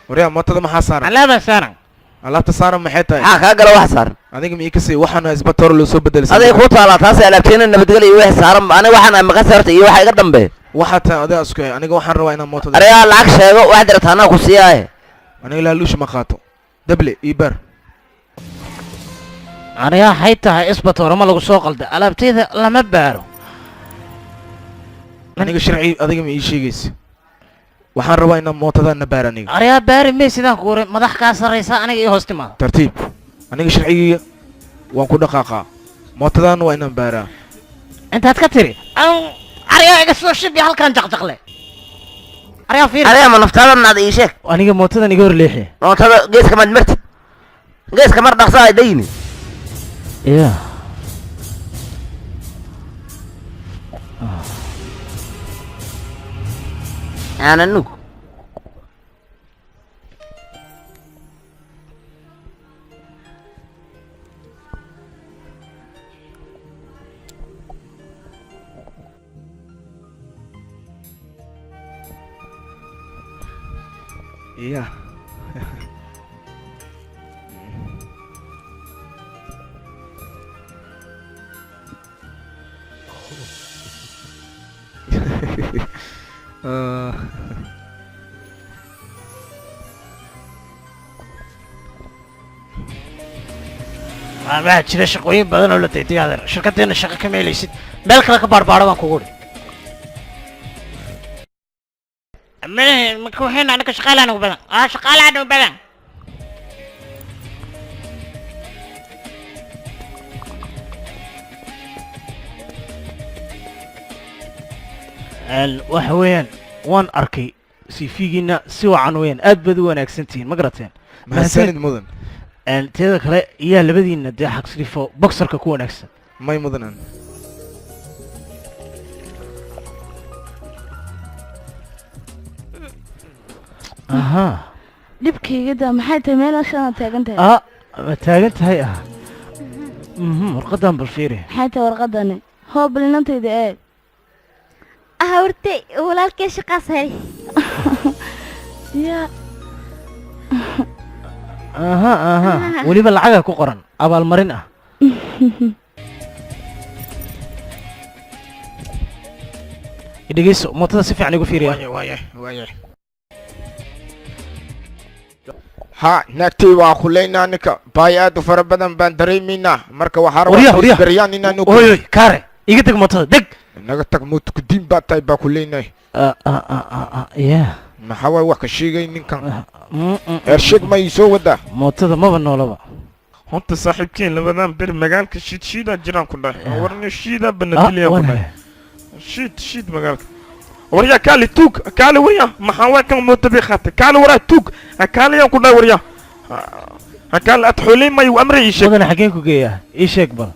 Waryaa, mootada maxaa saaran? Alaaba saaran. Alaabta saaran maxay tahay? Maxaa kaa gala wax saaran? Adiga ma ii kasii waxaana isbatoor loo soo bedelay? Aday kuu taalaa taas, alaabteena nabadgelya iyo wixii saaran. Aniga waxaan maqan saarta iyo waxa iga dambeeya. Waxaa tahay adiga isku hay, aniga waxaan rabaa inaan mootada. Arigaa lacag sheego, wax dirata anaa ku siiyaaye. Aniga laaluusha ma qaato, dable ii bar. Anigaa waxay tahay isbatoor ma lagu soo qalda, alaabtayda lama baaro. Aniga sharci adiga ma ii sheegaysa, waxaan rabaa inaan mootada na baar aniga. Arigaa baari may, sidaan ku waray, madax kaa sarraysa aniga ii hoos timaada. Tartiib, aniga sharcigii waan ku dhaqaaqaa, mootadaana waa inaan baaraa. Intaad ka tiri arigaa iga soo shibi halkaan jaqjaqle, arigaa fiiri. Arigaa ma naftaada naada ii sheeg. Aniga mootadan iga hor leexi. Mootada geeska maad martid, geeska mar, dhaqsa ay dayni. Ya. Aana nug. Ya. Waxaa jira shaqooyin badan oo la dayday adeer, shirkaddeena shaqo kama helaysid, meel kale ka baarbaaro baan kugu dhi. Maka waxayna anaga shaqaalaan ugu badan, shaqaalaan ugu badan. Waxa weeyaan waan arkay CV-giina si wacan weeyaan, aad baad u wanaagsan tihiin, ma garateen? Mahadsanid mudan. Teeda kale iyaa labadiina dee xaqsrifo boxerka ku wanaagsan? May mudanan. Ahaa. Dhibkayga daa, maxay tahay meelashaan aad taagan tahay? Ah, ma taagan tahay? Ah, warqadan bal fiiri. Maxay tahay warqadani? Hoo, bal inantayda eeg. Hortay walaalkay shaqaas helay. Yaa. Aha, weliba lacagaa ku qoran abaalmarin ah. Dhegeyso, mootada si fiican igu fiiriya. Waaya waaya, ha, naagtay waa kulaynaa ninka, baay aad u fara badan baan dareemaynaa, marka waxaa Waryaa, rabaa waryaa. baryaan inaan Oy oy, kaare iga deg, mootada deg. Naga tag, moota ku diin baa tahay baa kulaynay. Ya. Maxaa waay wax ka sheegay ninkan? Hersheeg ma ii soo wadaa? Mootada maba noolaba. Horta saaxiibkiin labadan bir magaalka shiid shiidaa jiraan ku dhahay, warna shiidaa banadilyaa ku dhahay, shiid shiid magaalka. Waryaa kaali tuug, kaali waryaa, maxaa waa kan mootada qaatay? Kaali waraa tuug, kaaliyaan ku dhahay, waryaa kaali ad xooley mayu amray ii sheeg. Mudane, xaggeen ku geeyaa? Ii sheeg bal.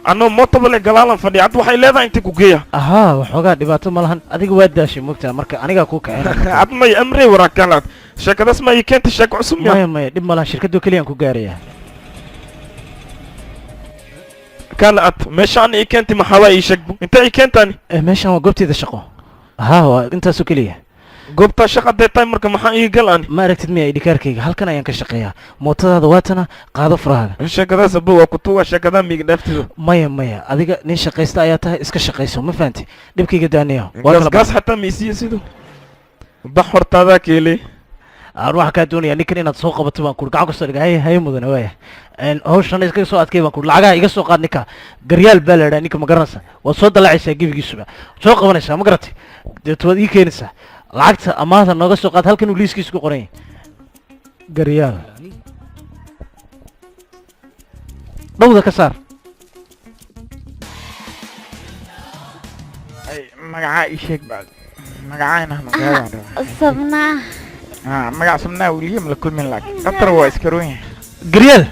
Anoo mootada le galaalan fadhiya, hadda waxay leedahay inta ku geeya. Ahaa, waxoogaa dhibaato ma lahan, adiga waa daashay mogtaa, marka anigaa kuu kaceen. Ad may amray waraa kaali ad sheekadaas ma ii keentay sheeko cusub miya? Maya maya, dhib ma lahan, shirkadoo keliyaan ku gaarayaa. Kaali ad meeshaan ii keentay maxaa waa? Ii sheeg inta ii keentaani. Meeshaan waa goobteeda shaqo, haa, waa intaasoo keliya. Goobtaa shaqa dee tahay, marka maxaa ii gal ani? Ma aragtid miya idhikaarkayga? Halkan ayaan ka shaqeeyaa. Mootadaada waatana, qaado furahaaga. Sheekadaas abo waa kutuga, sheekadaa miiga dhaaftido. Maya maya, adiga nin shaqaysta ayaa tahay, iska shaqayso, ma fahanti? Dhibkayga daaniya waa gaas kala. Gaas xataa miisiya sido bax hortaadaa keelay. Aan waxaan kaa doonayaa ninkan inaad soo qabato baan kuri, gacan kusoo dhiga. Haye haye mudane, waaya. Hawshan iskaga soo adkay baan kuri, lacagaha iga soo qaad. Ninka Garyaal baa la idhaha ninka, ma garanaysa? Waad soo dalacaysaa, gebigiisuba soo qabanaysaa, ma garatay? Deeto waad ii keenaysaa lacagta amaahda nooga soo qaad. Halkan uu liiskiisa ku qoran yahay, Garyaal dhowda ka saar. Magacaa ii sheeg baa, magacaa inaan ogaadaan rabaa. Sabnaa. Ah, magac Sabnaa weliya ma la kulmin, laakiin qatar waa iska roon yahay. Garyaal,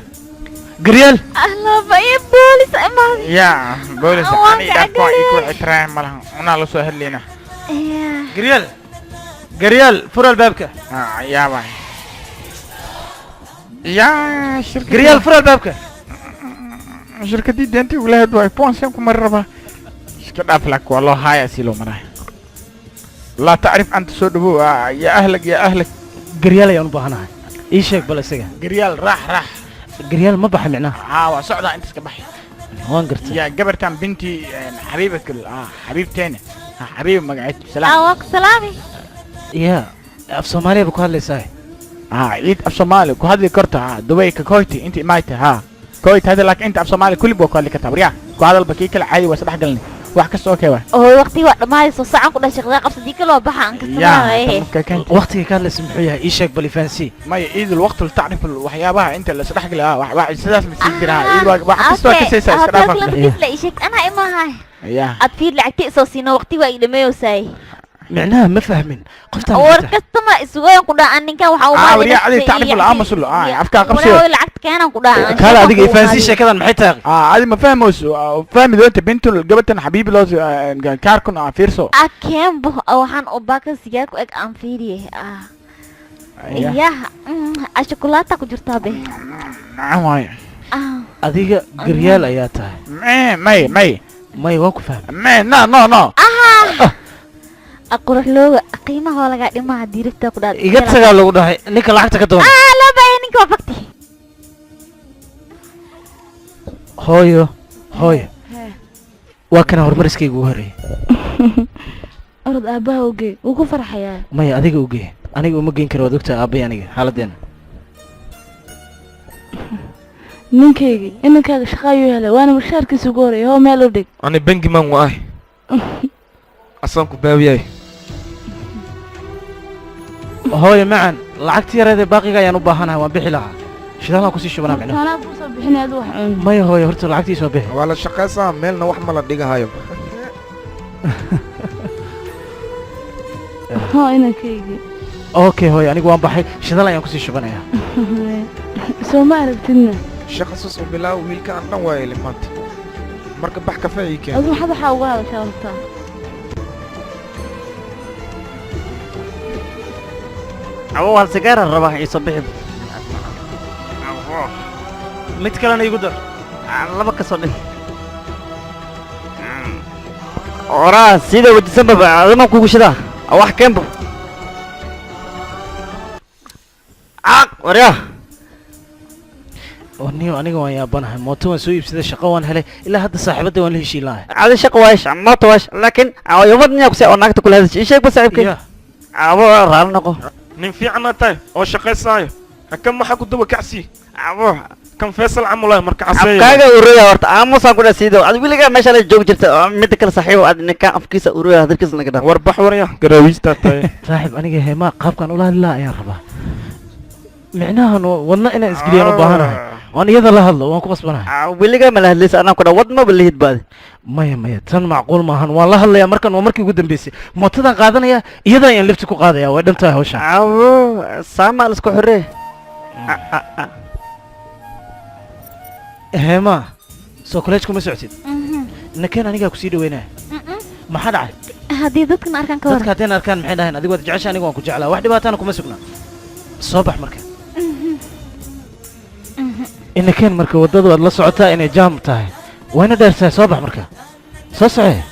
Garyaal. Alaba iyo boolis imaad. Ya boolis. Waan ani dhaaf waa ii ku gacgalay. ixtiraam malahan, unaa la soo hadlaynaa. Garyaal, Garyaal, fur albaabka. Ah, yaa waay yaa shirkadii. Garyaal, fur albaabka. Shirkadii deyntii ugula had waay, kuwan seen ku mari rabaa? Iska dhaaf, laakiin waa loo haaya si loo maraya. Laa tacrif anta, soo dhawow. Ah, ya ahlak ya ahlak. Garyaal ayaan u baahanahay, ii sheeg bal isaga. Garyaal raax raax. Garyaal ma baxa micnaha? Haa, waa socdaa, inta iska baxay. Waan gartay. يا gabartan binti xabiibak, xabiibteena, xabiib magaceed salaam. Waa ku salaami. Ya, af Soomaaliya ba ku hadlaysaa? ها, ciid af Soomaali ku hadli karta, ha, Dubay ka koyti inta imaayta, ha, koyt hada, laakiin inta af Soomaali kulli buu ku hadli kartaa. Waryaa, ku hadalba kii kale caadi, waa isdhex galnay, wax kasta okay waa. Oo waqti waa dhamaaday, soo sacan ku dhashay shaqada qabsadii kaloo baxa aan ka yaa sameeyay. Waqtiga ka hadlaysa muxuu yahay? Ii sheeg bal, ifahansi. Maya, ciid alwaqt tacrif waxyaabaha inta la isdhex galay, wax wax sidaas ma sii jiraa, ciid waa wax kasta waa kasaysaa, iska dhaafa. La ii sheeg anaa imahay. Yaa. Ad fiir, lacagta isoo siino, waqti waa ii dhameeyosay. Micnaha ma fahmin qoftaan. War kastama isugoyan ku dhaca ninkan waxa uu ah waryaa, adiga tacrif al-aamusul afkaa qabsiyo. Lacagta keenan ku dhaca. Kaale adiga ifahansi, sheekadan maxay tahay? Ah, adi ma fahmayso, fahmi doonta bintu gabadhan xabiibi loo kaarkun fiirso. Ah, keenbo waxaan u baaka sigaar ku eg aan fiiriye. Ah, yah, a shukulaato ku jirtaa be. Nacam waaye. Adiga Garyaal ayaa tahay? May may. May, waan ku fahmay. May, no no no. Aha, qurux looga qiimaha waa lagaa dhimaa haddii riftaa ku dhaad. Iga tagaa lagu dhahay, ninka lacagta ka doona. Ah, loo baaya ninka waa fakti. Hooyo, hooyo, waa kana horumariskayga ugu horreeyay. Orod aabbaha ogey, wuu ku farxayaa. Maya, adiga ogey, aniga uma geyn karo, waad ogtahay aabbay aniga xaaladdeena. Ninkaygii inankaaga shaqa ayuu helay, waana mushaarkiisa ugu horreeyay. Hoo, meel u dhig. Ani bangiman waa ahay, asaan ku baawiyay. Hooyo macan, lacagta yareed ee baaqiga ayaan u baahanahay, waan bixi lahaa, shidaalaan kusii shubanaa micnaha. Anaa kuu soo bixinay, adu wax cun. Maya hooyo, horta lacagtii soo bixi. Waa la shaqaysaa, meelna wax ma la dhigahayo. Hoo, inankaygii. Okay hooyo, anigu waan baxay, shidaal ayaan kusii shubanayaa. Soo ma aragtidna? Shaqa sus u bilaaw wiilka aan dhan waa eli maanta. Marka bax, kafee ii keen. Adu maxaad waxaa uga hadashaa horta? Awo, hal sigaara rabaa, ii soo bixi. Mid kalena igu dar. Laba ka soo dhig. Oraa sida wajisanba adama kugu shidaa wax keenba caq waryaa. Oo niyo, aniga waan yaabanahay, mooto waan soo iibsaday, shaqo waan helay, ilaa hadda saaxiibadda waan la heshiin lahay. Adi shaqa waash, mooto waash, laakiin yomad niyaa kusi oo naagta kula hadashay, ii sheeg ba saaxiibkay. Abo, raali noqo. Nin fiicana tahay oo shaqaysaayo, hakan maxaa ku daba kacsi? Abo, kan Faysal camulahay marka caseeyo. Afkaaga uroya horta, aamusaan ku dhaha siido. Adi weligaa meesha la joogi jirta. Midda kale saaxiib, adi ninkaan afkiisa uroya, hadalkiisa naga dhaf. War bax warya, garaawiistaa tahay. Saaxiib, aniga heemaa qaabkaan ula hadli lahaa ayaan rabaa, micnahan wadna inaan isgeliyaan u baahanahay, waan iyada la hadlo, waan ku qasbanahay. Weligaa ma la hadlaysa, anaan ku dhaha wadma ba lihid baadi. Maya maya, tan macquul maahan, waan la hadlayaa markan, waa markii ugu dambeysay. Mootadan qaadanaya, iyada ayaan lifti ku qaadaya, way dhan tahay hawshan. Awo, saama isku xoree. Heemaa, soo college kuma socotid? Nakeen, anigaa kusii dhaweynaya. Maxaa dhacay? Haddii dadkan arkaan ka Dadka waran? Haddayna arkaan maxay dhahayn? Adigu waad jecesha, aniga waan ku jeclaa, wax dhibaatana kuma sugnaa. Soo bax marka, inakeen marka, waddadu waad la socotaa inay jaam tahay, wayna dheer tahay. Soo bax marka, soo socee.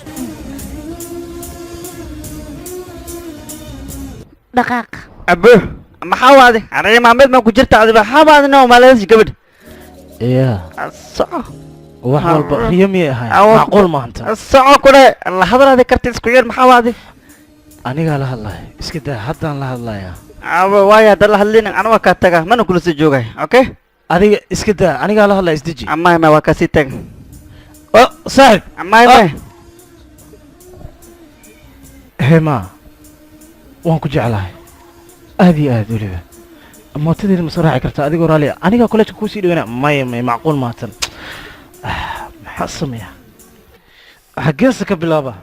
Dhaqaaq. Abo, maxaa waadi aniga maamed maa ku jirta? Adi maxaa waadi noo maaladas gabadh? Ya. Soco. Wax walba riyo miyay ahayn? Macquul maanta. Soco ku dhahe, la hadalaadi karta, isku yeer, maxaa waadi? Anigaa la hadlaya, iska daa, haddaan la hadlayaa. Abo, waayo hadda la hadlin, ana waa kaa taga, mana kula sii joogay, okay? Adiga iska daa, anigaa la hadlaya, isdeji. Amay ma waa kasii taga. Oh saaxib. Amay may. Hemaa, waan ku jeclahay aad iyo aad weliba. Mootadeeda ma soo raaci kartaa adigoo raalli ah? Anigaa kolleejka kuusii dhaweynaa. Maya maya, macquul maatan. Maxaa sameeya? Xaggeesa ka bilaaba?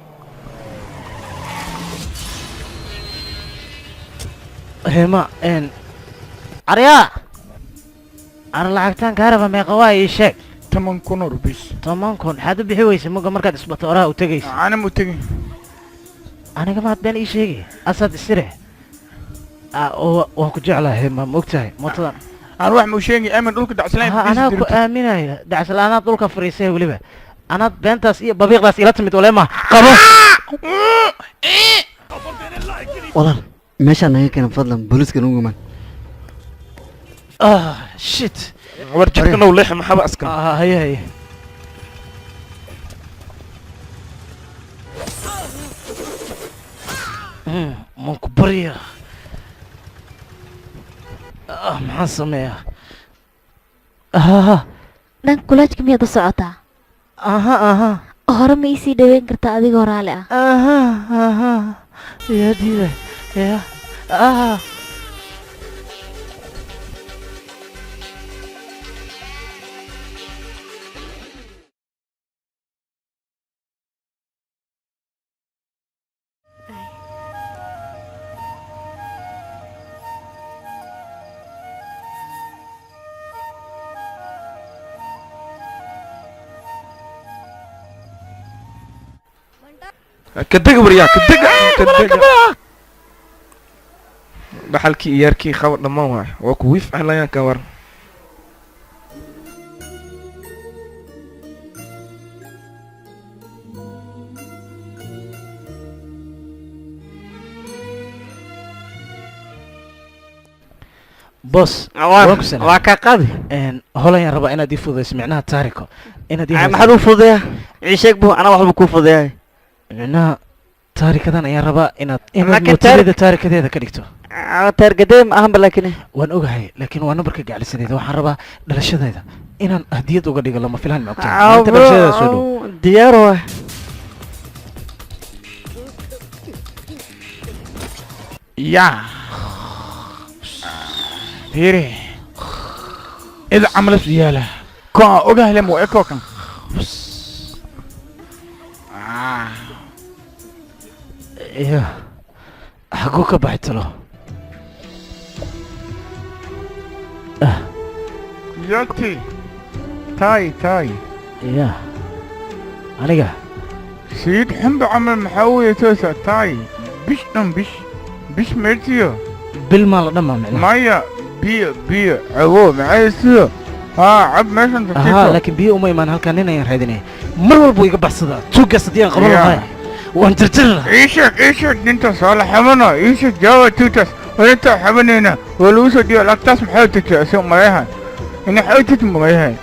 Heema n Aryaa, ana lacagtaan kaa raba meeqa waa, ii sheeg. 10,000 oo rubiis. 10,000 maxaad u bixi weysa muga markaad isbato oraha u tegaysa? Ana mu tegin. Aniga maad been ii sheegi, asaad isire. Waan ku jeclahay heema, ma ogtahay mootadan? Aan wax mu sheegi amin dhulka dacsalaan. Anaa ku aaminaya dacsla-aanaad dhulka fariisay, weliba anaad beentaas iyo babiiqdaas ila timid waleema qabo. Walaal, meeshaan naga keenan, fadlan booliiska nagu imaan. Ah shit. War jidka now leexa, maxaba askan. Haye haye. Maan ku barya? Ah, maxaan sameeyaa? Ah. Dhanka kulaajka miyaad u socotaa? Aha aha. Hore ma iisii dhaweyn kartaa adigoo raali ah? Aha aha, yaa diiday ya ah. Ka dega waryaa, ka dega, ka dega. Dhaxalkii iyaarkii qaba dhammaan waay, waa ku wiif celayaan ka waran. Bos. Waa kaa qaadi. Hol ayaan rabaa inaad ii fududayso, micnaha taariko inaad ii Maxaa lagu fududeeyaa? Ii sheeg bu, anaa waxba kuu fududeeyaa. Micnaha Taarikadan ayaan rabaa inaad Laakiin mootadeeda taarikadeeda ka dhigto. Taargadee ma ahanba laakiin. Waan ogahay, laakiin waa nambarka gaclisadeeda. Waxaan rabaa dhalashadeeda inaan hadiyad uga dhigo. Lama filaan, ma ogtahay maalinta dhalashadeeda soo dhow. Diyaar waay. Ya fiiri, id camal isu yaala koa ogahle mu eko kan. Iyo xaguu ka baxay talo? Yati tay tay. Ya aniga. Sayid xumba camal maxaa weeye toosa tay bish dhan bish bish meertiyo. Bil maa la dhammaa micnaha? Maya, biyo biyo cawo maxay siyo haa cab meeshan. Ahaa. Tartiibto. Laakiin biyo uma imaan halkaan. Nin ayaan raadinaya, mar walba iga baxsadaa tuuggaas. Haddii aan qaban Ya. lahay waan jarjari lahaa. Ii sheeg, ii sheeg, nintaas waa la xabana. Ii sheeg jaawa tuugtaas waa intaa xabanayna waa lagu soo dhiiba lacagtaas. Maxay tagtay asiga malayahay ina xay tagtay malayahay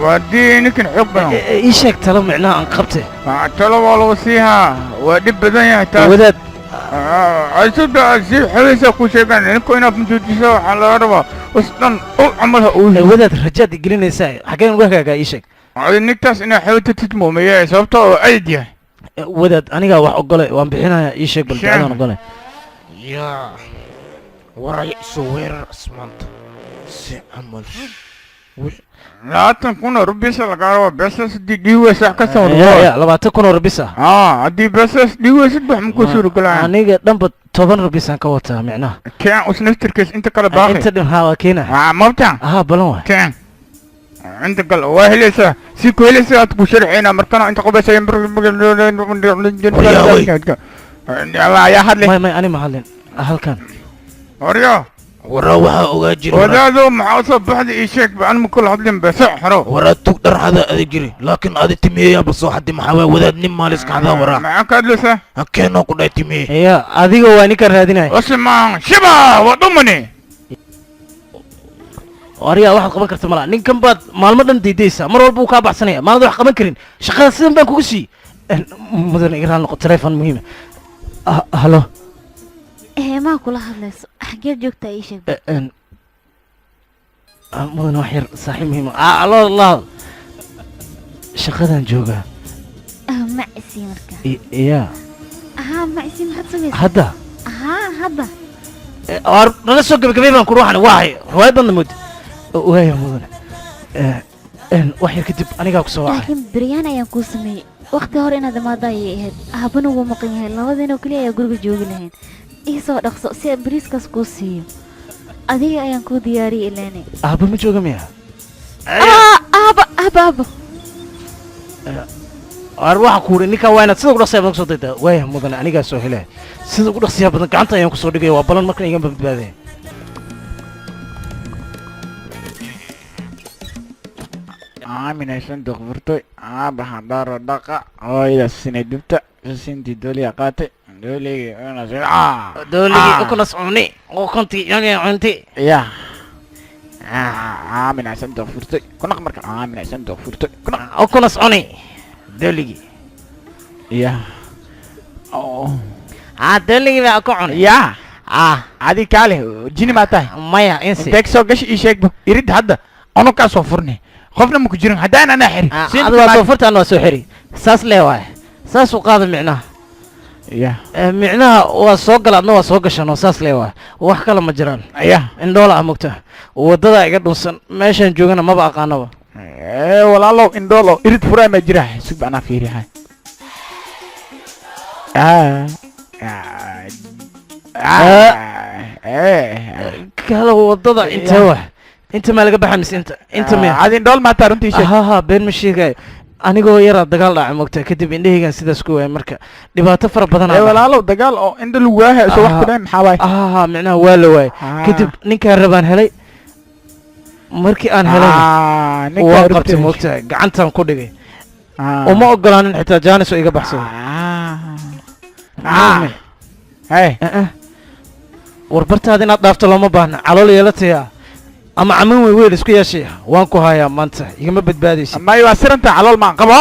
haddii ninkan xoog badan. Ii sheeg talo micnaha aan qabte. Talo waa lagu siihaa, waa dhib badan yahay taas. Wadaad. Casuda si xawaysa ku sheegaan ninku inaad mutuujiso waxaa laga rabaa is dhan ul camal ha uu. Wadaad, rajaad igelinaysaa, xaggeen uga hagaagaa? Ii sheeg. Ninkaas inaa xawatatid muumeeye sababtoo oo ayd yahay. Wadaad, anigaa wax ogole, waan bixinayaa. Ii sheeg bal ducadaan ogole. Yaa waraya isoo weerar asmaanta si camal. 20,000 oo rubisa lagaa rabaa beesas haddii dhiiweysa wax ka soo. Ya, 20,000 oo rubis ah? Aa, haddii beesas dhiiweysid wax ma ku suurogalaan. Aniga dhanba 10 rubisaan ka wataa micnaha. Keen us naftirkiis inta kale baaqi. Inta dhan haa waa keena. Haa, mabta. Haa, balan waay. Keen inta kale waa helaysaa, si ku helaysaa aad ku sharxayna markana inta qubaysa. Ayaa hadlay. May, ani ma hadlin halkan. Horyo. Waraa waxaa ogaa jira. Wadaado maxaa usoo baxday? Ii sheeg ba, anma kula hadlin bese xero. Waraa tug dharxada adag jiri, laakiin adi timiyeyaanba soo xadi. Maxaa waay wadaad nin maaliska xadaa waraa? Maxaa ka hadlaysaa? Hakeenoo ku dhahay timiye. Ya, adiga waa ninkaan raadinaya. Osman shiba waa dhumani. Ariyaa waxaad qaban karta malaa. Ninkan baad maalmo dhan diidaysaa, mar walba uu kaa baxsanaya, maalada wax qaban karin. Shaqada sidan baan kugu siiyey. Mudan, iga raali noqo, telefon muhiima. Halo. Heemaa kula hadlayso, xageed joogtaa? Ii sheeg. Mudan, wax yar saaxiib muhiima. Alo, la hadal, shaqadan joogaa. Ma isii marka. Ya. Ahaa, ma isii, maxaad sugaysaa? Hadda? Ahaa, hadda. Waar nala soo gabagabay baan ku ruuxan waahay riwaayad badna mood waaya. Mudane, wax yar kadib anigaa kusoo wacay. Laakiin biryaan ayaan kuu sameeyey, waqti hore inaad imaado ayay ahayd. Aabana wuu maqan yahay, labadiinoo keliya ayaa guriga joogi lahayn. Ii soo dhaqso si aan bariiskaas kuu siiyo. Adiga ayaan kuu diyaariyey ilaane. Aabba ma jooga miya? Aaba, aaba, aaba. Waar waxaan ku uri ninkaa waa inaad sida ugu dhaqsiya badan kusoo daydaa. Waaya mudane, anigaa soo helaya sida ugu dhaqsiya badan, gacanta ayaan kusoo dhigaya. Waa balan, markan igama badbaadaya. Aaminaysan duqfurtay aabaha dharo dhaqa hooyada sinay dubta sintii dooliya qaatay dooligii. Dooligii ukunas cuni ukuntii cunti. Ya, aaminaysan duqfurtay kunaq marka aaminaysan duqfurtay kunaq. Ukunas cuni dooligii. Ya. Haa, dooligii baa ku cuni. Ya, adi kaale jini maa tahay? Maya, insi. Inteeg soo gashi? Ii sheegba irid hadda unukaa soo furne, qofna ma ku jirin haddaan anaa xiri. Adiga waa soo furta, anaa waa soo xiri, saas lee waay, saas u qaada micnaha. Ya. Micnaha waa soo gala, adna waa soo gashan oo saas lee waay, wax kale ma jiraan. Ya. Indhoola ah mogta, waddadaa iga dhunsan, meeshaan joogana maba aqaanaba. Walaalow, indhoolo irid furaa ma jira? Sug anaa fiirihay. Kala waddada intee wax inta maa laga baxa mise inta miya? Adi indhool maataa? Runtii sheeg. Ha, been ma sheegayo. Anigoo yaraa dagaal dhacay mogta, kadib indhahaygan sidaas ku waayay, marka dhibaato fara badan. Walaalow, dagaal oo indha lagu waahay soo wax ku dhahay maxaa waay? Ha, micnaha waa la waayay. Kadib ninkaan rabaan helay, markii aan helay waan qabtay mogtahay, gacantaan ku dhigay, uma ogolaanin xitaa jaanis oo iga baxsado. War bartaada inaad dhaafto looma baahna. Calool yeelataya ama camin weyn weel isku yeeshaya, waan ku hayaa maanta, igama badbaadaysid. May, waa siranta, calool maan qabo.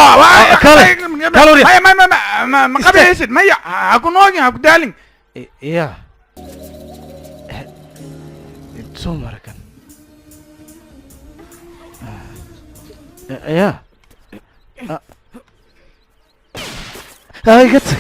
Kale. Kalooriya. Maya, maya, maya, ma qabaysid, maya, ha ku noogin, ha ku daalin. Ya intuu marakan ya iga tag.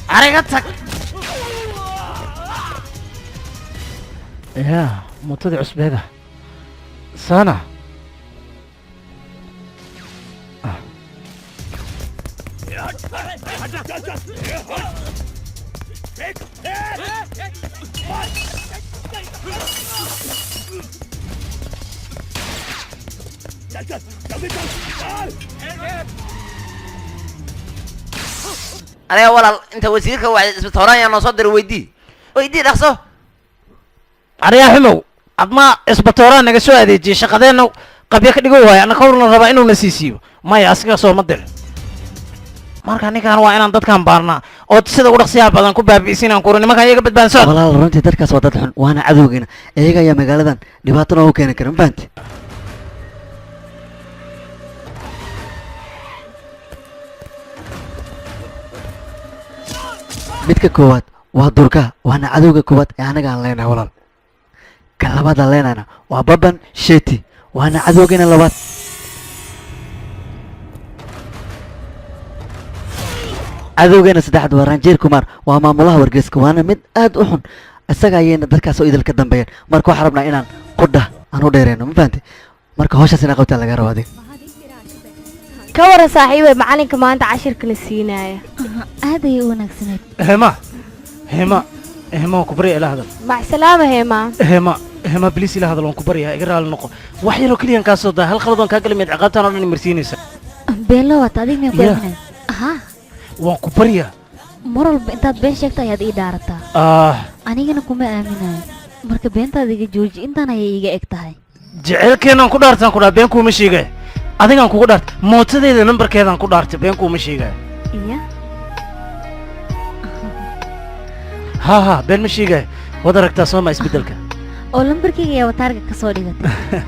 Ariga tag. Ya mootadii cusbeeda sana. Aniga walaal, inta wasiirka wacday isbitooran yaa noo soo diray, weydii, weydii dhaqso. Ariyaa xumow, adma isbatooraan naga soo adeejiyey, shaqadeenna qabyo ka dhigo waayo, annaka howlna rabaa inuuna siisiiyo. Maya, asiga sooma dir. Marka ninkan waa inaan dadkan baarnaa oo sida ugu dhaqsiyaha badan ku baabi'isin aan kuri nimankan iyaga badbaadin socod. Walaal, runtii dadkaas waa dad xun, waana cadowgeena. Iyaga ayaa magaaladan dhibaato noogu keeni kara, ma fahanti? Midka koowaad waa Durka, waana cadowga koowaad ee anaga aan leenahay, walaal. Ka labaad aan leenahayna waa Baban Sheti, waana cadowgeena labaad. Cadowgeena saddexaad waa Ranjiir Kumar, waa maamulaha wargeyska, waana mid aad u xun. Isaga ayayna dadkaas oo idil ka dambeeyeen. Marka waxaan rabnaa inaan qudha aan u dheereyno, ma fahanti? Marka hawshaas inaa qabtaan laga rabo adiga. Ka waran saaxiibay, macalinka maanta cashirka la siinaya? Aad ayay u wanaagsaneed. Hema, Hema, Hema, waan ku barya, ila hadal. Macsalaama, Heema. Hema, Hema, please ila hadal, waan ku baryaa, iga raali noqo. Wax yaroo keliyan kaa soo daa, hal qalad oon kaa galay, miyaad ciqaabtaan oo dhan imarsiinaysa? Beenlo waata adig, miyaan ku Yeah. aaminay? Haa. Waan ku baryaa. Mar walba intaad been sheegta ayaad ii dhaarataa. Ah. Anigana kuma aaminayo. Marka beentaada iga jooji, intaan ayay iiga eg tahay. Jaceylkeenaan ku dhaartaan ku dhaa, been kuuma sheegaya. Adigaan kugu dhaartay, mootadeeda nambarkeedaan ku dhaartay, been kuuma sheegaya. Iya. Ha ha, been ma sheegaya. Waad aragtaa sooma isbeddelka? Oo lambarkayga ayaa wataarga ka soo dhigatay,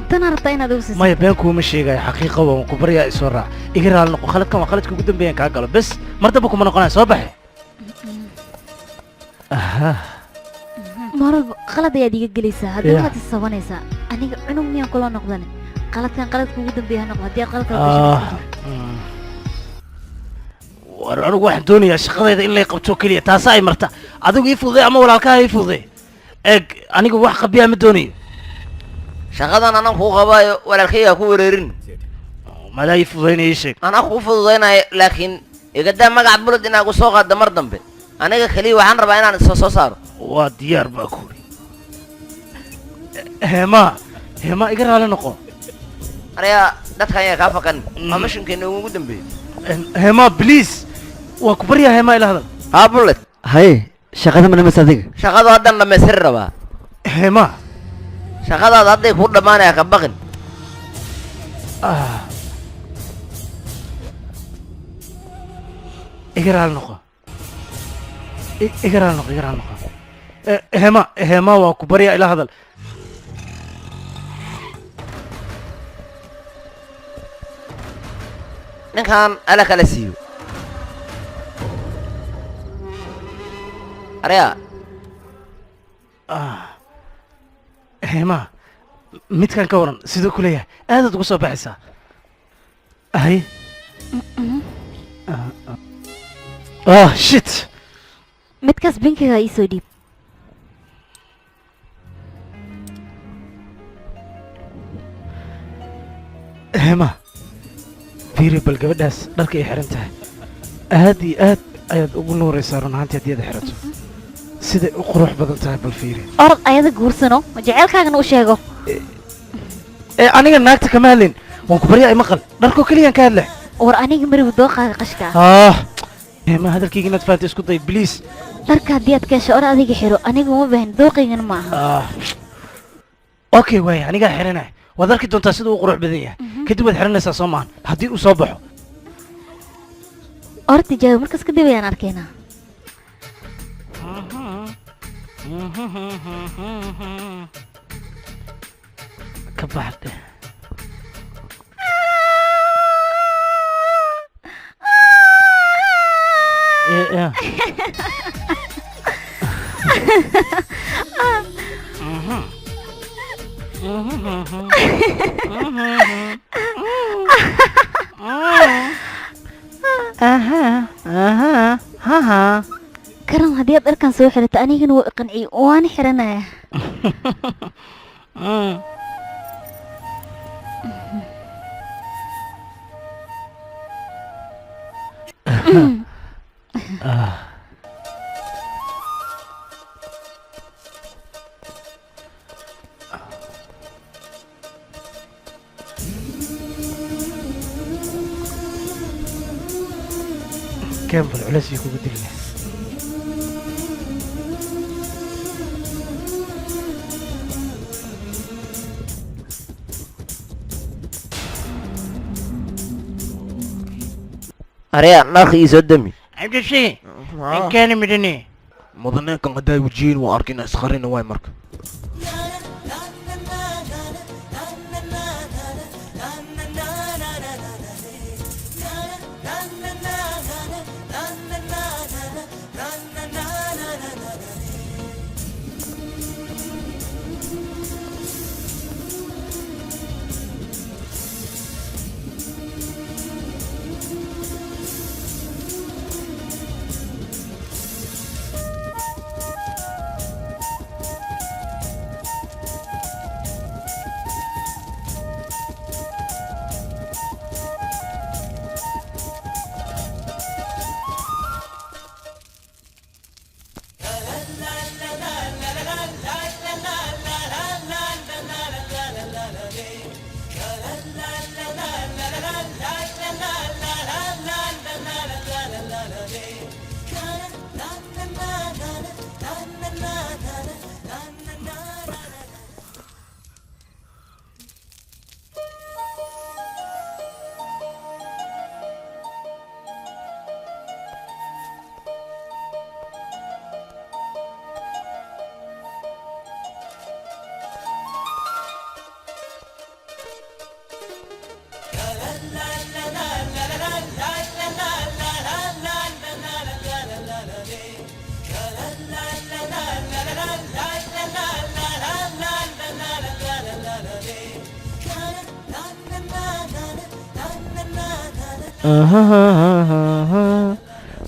tana rabtaa inaad igu siiso? Maya, been kuuma sheegaya, xaqiiqa waan ku baryaa, isoo raac, iga raali noqo. Khaladkan waa khaladka ugu dambeeyaan kaa galo, bes, mar damba kuma noqonaya. Soo baxe. Aha. Mar walba qalad ayaad iga gelaysaa haddana. Yeah. Waad isabanaysaa. Aniga cunug miyaan kula noqdane? Qaladkan qaladka ugu dambeeya ha noqdo. Haddii aad qalad kala gasho, Ah, War anigu waxaan doonayaa shaqadayda in lay qabto keliya, taasa ay marta. Adigu ii fududay ama walaalkaha ii fududay. Eeg, anigu wax qabiyaa ma doonayo. Shaqadan anaan kuu qabaayo, walaalkayga ku wareerin. Madaa ii fududaynaya? Ii sheeg. Anaa kuu fududaynayo, laakiin igadaa magac Bulod inaa gu soo qaadda mar dambe. Aniga keliya waxaan rabaa inaan isa soo saaro. Waa diyaar baa kuuri. Heema, Heema, iga raali noqo. Aniga dadkan ayaa kaa faqan, waa mashinkeena ugu dambeeyey. Heema, please, waan ku baryaa, Heema, ila hadal. Haa, Bullet. Haye, shaqada ma dhamaysa adiga? Shaqadu haddaan dhammaystiri rabaa. Heema. Shaqadaada hadday kuu dhammaanaya, ka baqin. Ah. Iga raali noqo. Iga raali noqo, iga raali noqo. Heema, Heema, waan ku baryaa, ila hadal. Ninkan ala kala siiyo arya. Ah. Heema, midkan ka waran? Siduu ku leeyahay? Aadaad ugu soo baxaysaa. Hay. Ah, shit. Midkaas binkiga ii soo dhiib. Heema, fiiri bal gabadhaas dharka ay xiran tahay. Aad iyo aad ayaad ugu nuuraysaa run ahaantii haddii aad xirato. Siday u qurux badan tahay bal fiiri. Orod ayada guursano, ma jaceylkaagana u sheego. Ee aniga naagta kama hadlin, waan ku baryaa, maqal, dharkoo keliyaan ka hadleh. War aniga maribu dooqaaga qashka ah. Ah, ma hadalkayga inaad fahanto isku day, please. Dharka haddii aad ka hesho, or adiga xiro, aniga uma baahin, dooqaygana ma aha. Ah, okay, waaya, anigaa xiranaya. Waad arki doontaa sida uu qurux badan yahay. Kadib waad xiranaysaa, soo maahan? Haddii uu soo baxo. Or tijaabi, markaas kadib ayaan arkaynaa. Ka baxdhe. Ya. Aha, aha, haha. Karan, haddii aad dharkan soo xirato, anigana wuu iqanciyey, waana xiranaya. Keen bal culays iyo kugu dilina. Arya, nalka ii soo dami. Cabdisi, inkeeni midhini. Mudaneenkan haddaa wajiyin waa arkina isqarina waay marka.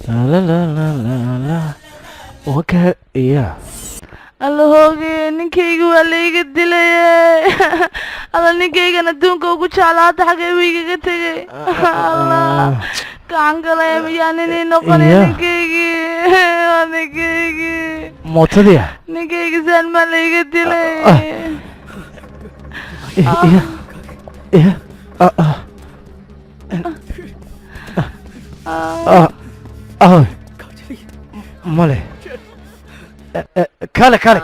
La la la la la, waka iya. Alla hooge, ninkayga waa layga dilay. Alla, ninkaygan adduunka ugu jeclaa hadda xagee buu igaga tegay? Allah, gacan galay, miyaa nin ii noqonay? Ninkaygii waa ninkaygii. Mootadii. Ninkayga saan maa layga dilay? Iya iya, ah ah ah ah, male, kaale kaale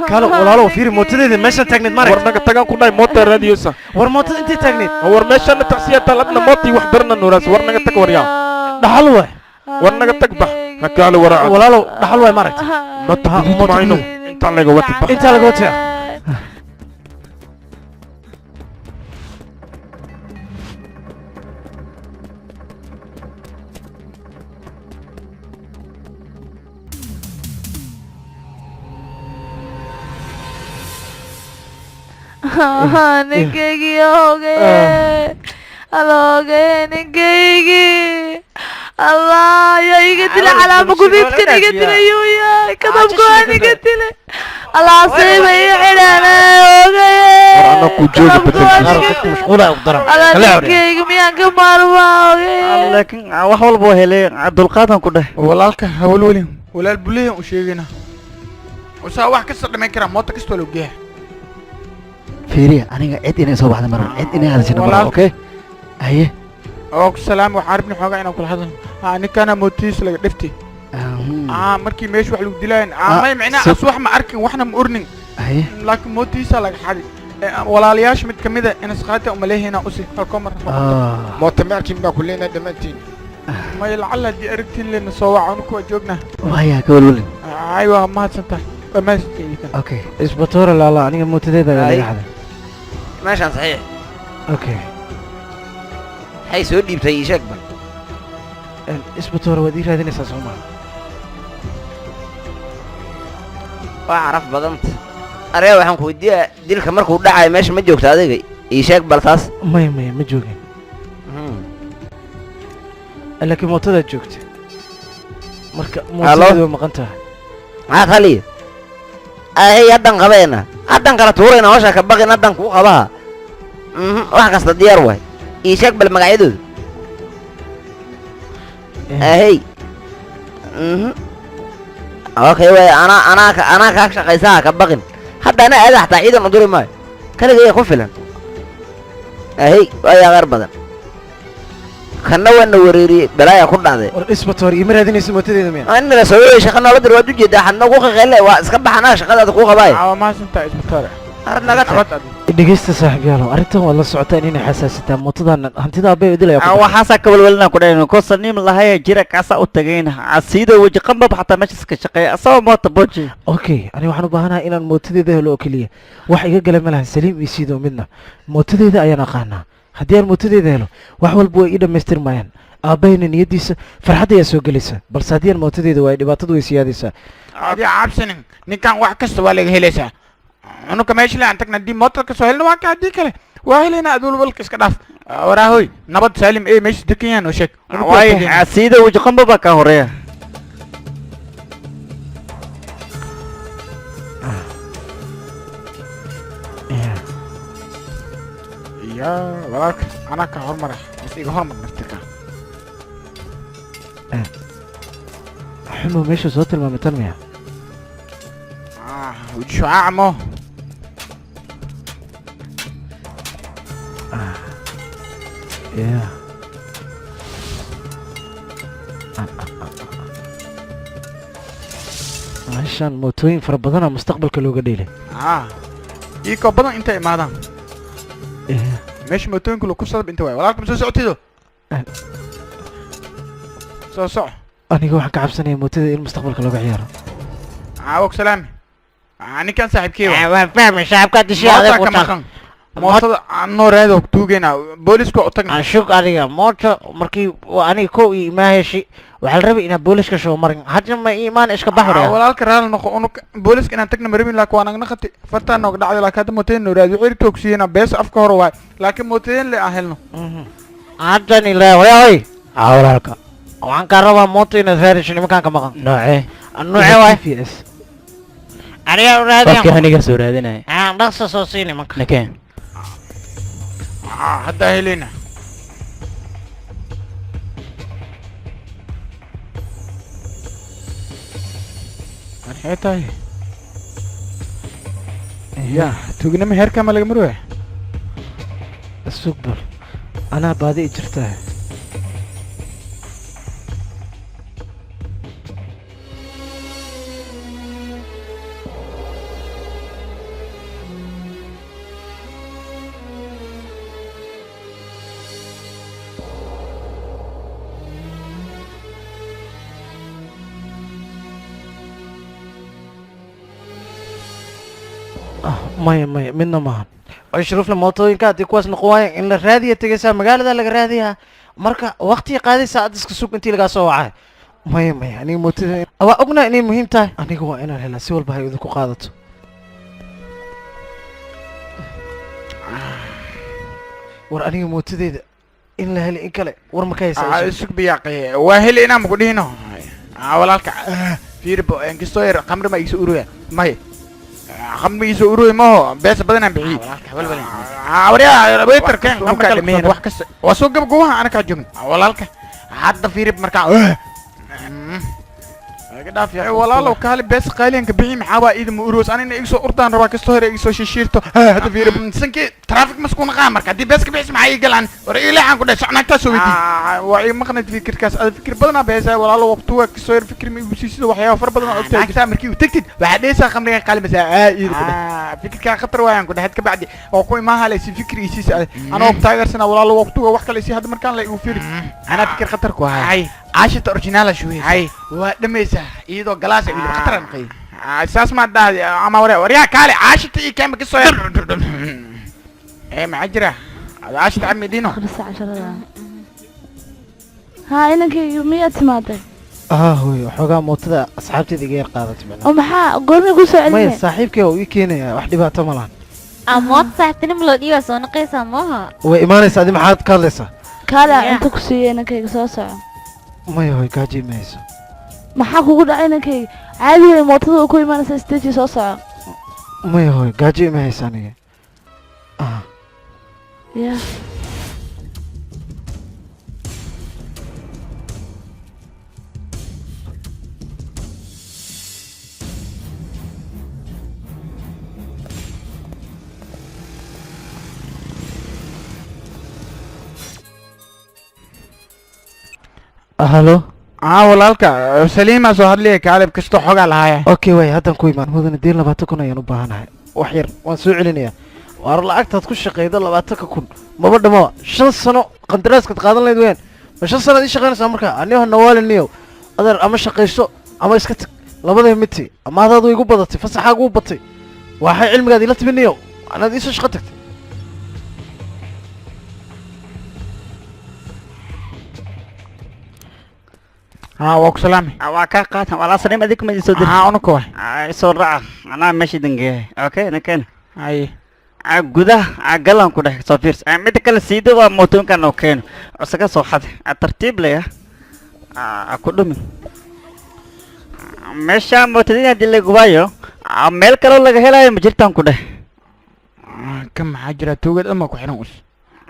kaale, walaalow, fiiri mootadeeda meeshaan taagneed maaragt. War naga tagaan ku dhahay, moota raadiyeysa. War mootada intay taagneed? War meeshaana tacsiya taladna mootii wax darna nuuraas. War naga tag, waryaa. Dhaxal waay. War naga tag, bax hakaale waraaca. Walaalow, dhaxal waay maaragt. Moota guduud maayno, intaa laga wati, bax. Intaa laga wataya. Ninkaygii hoogaye, alla hoogaye, ninkaygii, allah, yaa iga dilay? Calaama guduudkan iga dilay yuu yahay? Kadabkaan iga dilay, allah, siiba ii xidhan hoogaye. War anaa ku jooga bedelkiisa. Mashquula ugu daran. Alla ninkayga miyaan ka maarmaa oge. Laakiin wax walba waa helay, dulqaadan ku dheh. Walaalka hawlwelin, walaal buleyan u sheegayna usaa wax kasta dhamayn karaa, moota kastoo loo geeya. Fiiriya, aniga cid inay soo baxda maran, cid inay hadashana maran. Walaalka. Okay, haye. Oo ku salaam, waxaan rabni xoogaa inaan kula hadalno. Haa, ninkaana mootiis laga dhifti. Markii meesha wax lagu dilaayan may micnaa as wax ma arkin, waxna ma urnin, haye, laakiin mootiisa laga xadi. Walaalayaasha mid kamid a inas qaata umaleehina usi halkoo mar. Moota ma arkin baa ku leenahay dhammaantiin. May lacala haddii aragtiin lena soo waca, anuku waa joognaa. Waya, ka welwelin. Ay, waa mahadsan tahay, waa mahadsantahay. Okay. Isbatoore laala, aniga mootadeeda ayaa laga xaday. Meeshaan saxiix. Okay. Maxay soo dhiibtay? Ii sheeg bal. Isbatoore, waad ii raadinaysaa soo maha? Waa caraf badanta. Aree, waxaan ku weydiiyaa, dilka markuu dhacayo meesha ma joogta adiga? Ii sheeg bal taas. Maya, maya, ma joogin, laakiin mootadaad joogta. Marka mootadeedu way maqan tahay. Maxaa taliya? Ay, haddan qabeena, haddan kala tuurayna, hawshaa ka baqin, haddan kuu qabaha. Wax kasta diyaar waay. Ii sheeg bal magacyadooda. Ahey, okay, waay, anaa kaa shaqaysaha, ka baqin. Hadda ana aada xataa ciidan u duri maayo, kaligaya ku filan. Ahey, waayaa qaar badan kanna waana wareeriyey, balaaya ku dhacday. War isbatoor, iima raadinaysa mootadeeda miya? Inala soo shaqa noola dir, waad ujeedaa, xadna ku qaqeyle, waa iska baxanaa, shaqadaada kuu qabaay. Waa mahadsantahay isbitaale. Arad naga tag. Dhegeysta saaxiibyaalow, arrintan waad la socotaan inay xasaasitaa mootadan hantida aabbe idilaya ku baxay. Waxaasaa ka welwelinaan ku dhahayn kosa nim lahaya jira kaasaa u tagayna casiida weji qambab xataa meeshaas ka shaqeeya asagoo moota boji. Okay, aniga waxaan u baahanahay inaan mootadeeda helo oo keliya. Wax iga gala ma lahan Saliim iyo Siido midna. Mootadeeda ayaan aqaanaa. Haddii aan mootadeeda helo, wax walba way ii dhammaystirmayaan, aabbahayna niyaddiisa farxad ayaa soo gelaysa. Balse haddii aan mootadeeda waayo, dhibaatadu way siyaadaysaa. Adi cabsanin, ninkan wax kasta waa laga helaysaa. Cunuka meesha le aan tagna, haddii mootar ka soo helna waa ka, haddii kale waa helaynaa. Adul walka iska dhaaf. Waraahoy, nabad Saalim ee meesha degan yahan oo sheeg. Waay, casiida weji qambab baa kaa horeeya. Ya walaalka, anaa ka hormara, bas iga hormar naftirka. Xumo, meesha soo tilmaamay tan miya? Weji shucaac mo. Ya, meeshaan mootooyin fara badana mustaqbalka looga dheelay. Iikoo badan intay imaadaan meesha mootooyinka lagu sadab inta waay. Walaalka, ma soo socotido? Soo soco. Aniga waxaan ka cabsanaya mootada in mustaqbalka looga ciyaaro. Caawog salaami. Ninkan saaxiibkey. Waan fahmay, saaxiibkaa dishay adeeg mootaa ka wataan. Maqan mootada anoo raado tuugayna, booliska u tagna. Aan shug adiga moota markii waa aniga kow iyo imaa heshi, waxaa la rabay inaad booliska soo marin. Hadda ma imaan, iska bax. Waryaa walaalka, raali noqo, unug booliska inaan tagna marabin, laakiin waa nagna khati fartaa nooga dhacday. Laakiin hadda mootadeen noo raadi, wixii toogsiiyena beesa afka hore waay, laakiin mootadeen le aan helno. Haddan ilaa waryaa hoy. Walaalka, waxaan kaa rabaa moota inaad raadiso nimankaan ka maqan. Noocee? Noocee waay? VS. Aniga u raadiyan. Qofkii aniga soo raadinaya. Aan dhaqsa soo sii nimanka. Nakeen. Haddaa helayna. Maxay tahay ya tuugnimo heerkaa ma laga marwaya? Sug bal, anaa baadi i jirtaa. Maya, maya, midna maahan. Ay shuruufna mootooyinka haddii kuwaas noqon waayo, in la raadiya tegaysaa, magaalada laga raadiyaa. Marka waqtiga qaadaysaa, aad iska sug intii lagaa soo wacay. Maya, maya, aniga mootada waa ognaa inay muhiim tahay. Aniga waa inaan helaa, si walba hay idinku qaadato. War aniga mootadeeda in la helay in kale war ma ka haysaa? Isug biyaaqay, waa heli inaan maku dhihino. Walaalka, fiiri, inkastoo yar khamri ma iisa uraya may. Khamrigiisa uruy maho beesa badan aan bixiyey. Waryaa waiter keen khamriga dhameen wax kasta waa soo gabagabaha ana kaa joogin walaalka hadda fiirib markaa iga dhaaf yaa walaalow kaali bees qaaliyan ka bixi maxaa waa iidama uroos anina iga soo urdaan rabaa kastoo hore iga soo shishiirto hadda fiirib sankii traffic masku naqaa marka haddii bees ka bixis maxaa ii galaan war iileexaan ku dhahay socnaagtaa soo weydii waa ii maqnayd fikirkaas ada fikir badanaa beesaa walaalo waqtu waa kasoo yar fikir ma igu siisida waxyaaba fara badan oo ogtahay jirtaa markii u tagtid waxaa dhehaysaa khamriga qaalimasaa aa iida ku dheh fikirkaa khatar waayaan ku dhahay kabacdi oo ku imaan halaysi fikir ii siisa anoo taageersana walaalo waqtuga wax kale sii hadda markaan la igu fiiri anaa fikir khatar ku haya caashita originaala shuhaysa waa dhamaysaa iyadoo galaas ay weliba khatar aan qeeyay saas ma dhahdi ama waryaa waryaa kaale caashita ii keenba kasoo yar ee maxaa jira caashita cami dhino akhrisa casharada. Haa, inankayga miyaad timaaday? Ah hooyo, waxoogaa mootada asxaabteeda iga yar qaadatay macnaha. Oo maxaa goormay kuu soo maya celinay? Saaxiibkay waa uu ii keenayaa, wax dhibaato ma lahan. Amood saaxiibtinimo loo dhiibaa soo naqaysaa maaha. Way imaanaysaa, adi maxaad ka hadlaysaa? Kaalaa cunto ku siiya inankayga, soo soco. Maya hooy, gaajo ima hayso. Maxaa kugu dhacay inankayga? Caadi wey, mootada oo ku imaanaysa stage, soo soco. Maya hooy, gaajo ima hayso aniga. Ah. Ya. Halo. Aa walaalka saliimaa soo hadlaya kaalib kastoo xogaa lahaaya. Okay waay, haddaan ku imaan mudane. Deen 20,000 ayaan u baahanahay, wax yar waan soo celinayaa. Waar lacagtaad ku shaqeydo 20,000 maba dhamaba 5 sano qandaraaskaad qaadan lahayd weyaan. Ma 5 sanaad ii shaqeynaysaa marka? Aniyo hanawaali niyow adeer, ama shaqayso ama iska tag, labada midti. Ama hadaad igu badatay, fasaxaagu u batay, waxay cilmigaad ila timi niyow anaad iisoo shaqo tagtay. Haa, waa ku salaamay. Waa kaa qaatan walaa saliim, adig kuma soo dir. Haa, unuka waay. Soo raaca, anaa meesha dangeeyahay. Okay, nakeen haye gudaha galan ku dhex soo fiirs. Midda kale siida waa mootooyinkan oo keeno isaga soo xad tartiib leh ku dhumin meesha mootadina haddii lagu waayo meel kaloo laga helayo ma jirtaan ku dheh. Kan maxaa jira toogad ama ku xiran us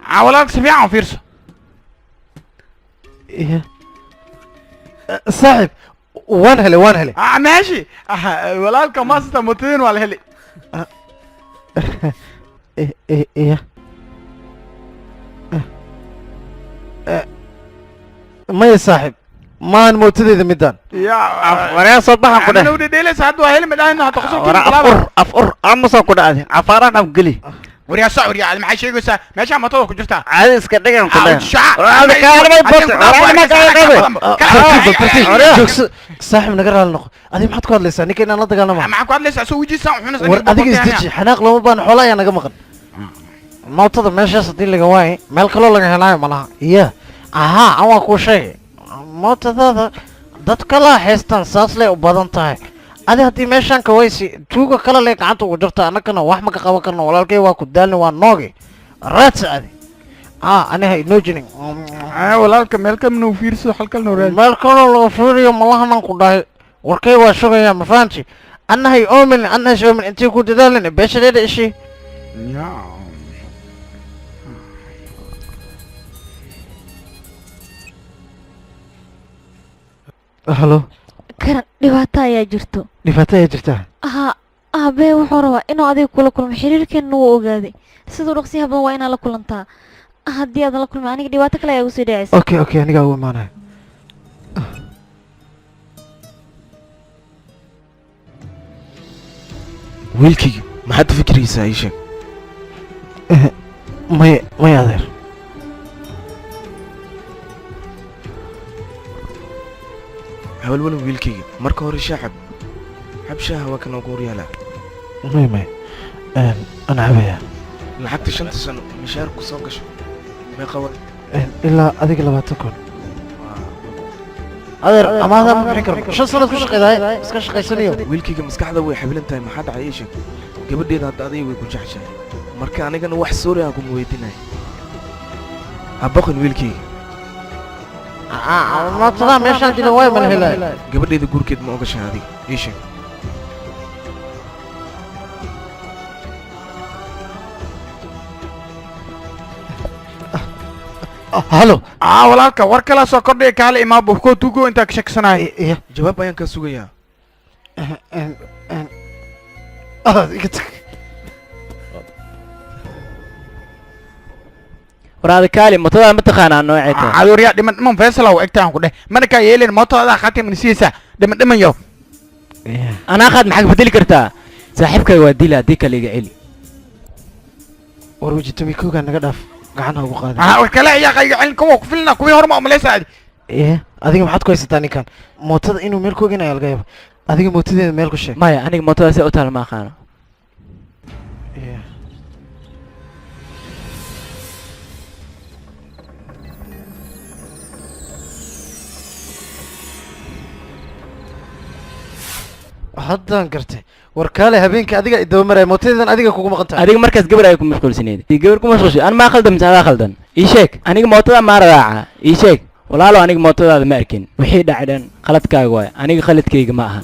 aa walaalka si fiican u fiirso. Iya saaxiib, waan helay, waan helay. Ah meeshi walaalka maasita mootadin waa la helay. Iya maya saaxiib, maan mootadeeda midaan. Ya. Waryaa soo baxan ku dheh. Anna udhedheelaysa hadda waa heli madhaahina hadda qosolkii Waraa af ur af ur aamusan ku dhacday afaaraan af geli. Waryaa soc, waryaa adi maxay sheegaysaa? Meeshaa mootada ku jirtaa. Caadi iska dhigan ku dheh. Tartiib tartiib, joogso saaxiib, naga raali noqo. Adiga maxaad ku hadlaysaa? Ninka inaan la dagaalama maxaa ku hadlaysaa? Soo wejiisaan wuxuuna war adiga isdeji, xanaaq looma baahna, xoola ayaa naga maqan. Mootada meeshaas haddii laga waayo meel kaloo laga helaayo malaha. Iya ahaa, an waa kuu sheegay mootadada dad kalaa haystaan, saas lay u badan tahay. Adi haddii meeshaan kawaysi tuuga kale lay gacanta ugu jirta, annagana wax ma ka qaban karno. Walaalkay waa ku daalni, waa noogi raadsa adi. Ah, ani ha inoo jinin. Walaalka meel kalena u fiirso, hal kalena raadi. Meel kaloo laga fiiriyo malahanan ku dhahay. Warkay waa sugayaa, ma fahanti? Annahay oomin, annahays oomin, intay ku dadaalin beeshadeeda ishii. Ya. Halo. Karan, dhibaato ayaa jirto. Dhibaato ayaa jirtaa? Haa, aabee wuxuu rabaa inuu adiga kula kulmo, xiriirkeenna wuu ogaaday. Siduu dhaqsiyaha badan waa inaad la kulantaa. Haddii aadan la kulmin, aniga dhibaato kale ayaa igu sii dhacaysa. Okay, anigaa u imaanaya. Wiilkayga, maxaad fikiraysaa? Ii sheeg. Maya maya adeer. Hawalwalin wiilkayga, marka hore shaah cab, cab shaaha, waa kan ugu horyaalaa. Maya maya, ana cabayaa. Lacagta 5-ta sano mishaarku soo gasho meeqa wa? Ilaa adiga 20,000 adeer, amaahdaa ma bixin karno. 5 sanaad ku shaqeydahay, iska shaqaysanayo. Wiilkayga, maskaxda way xabilan tahay. Maxaa dhacay? Ii sheeg. Gabadheeda hadda adiga way ku jeceshahay, marka anigana wax suuri ah kuma weydiinaya. Ha baqin wiilkayga. Mootadaa meeshaan jira waay, mala helaayo. Gabadheeda guurkeed ma ogashahay adiga? Ii sheeg. Halo. Aa, walaalka, war kalaa soo kordhaya. Kaale imaabo koo tuugo intaa ka shaksanaayo. Jawaab ayaan kaa sugayaa. Iga tag. Waraada kaali, mootada ma taqaanaa noocee tahay? Cadooryaa, dhiman dhiman Faysalow egtaan ku dheh. Mana kaa yeelin, mootada qaatay mana siiyeysaa? Dhiman dhiman yo. Anaa qaad, maxaa ka bedeli kartaa? Saaxiibkayga waa dila, haddii kale iga celi. War wejitami koogaa naga dhaaf, gacan ha ugu qaada. Ah, war kale ayaa qayga celin kuwa ku filna, kuwii horma umalaysa adi. Ee, adiga maxaad ku haysataa ninkan? Mootada inuu meel ku oganaya laga yaaba. Adiga mootadeeda meel ku sheeg. Maya, aniga mootada si u taal ma aqaano. Haddaan gartay. War kaale, habeenka adiga idaba maraya, mootadeedan adiga kugu maqan tahay. Adiga markaas gabar ay ku mashquulsineed, gabar ku mashquulsi. An maa khaldan mise adaa khaldan? Ii sheeg, aniga mootada maa raaca? Ii sheeg walaalo, aniga mootadaada ma arkin. Wixii dhacay dhan qaladkaaga waay, aniga qaladkayga ma aha.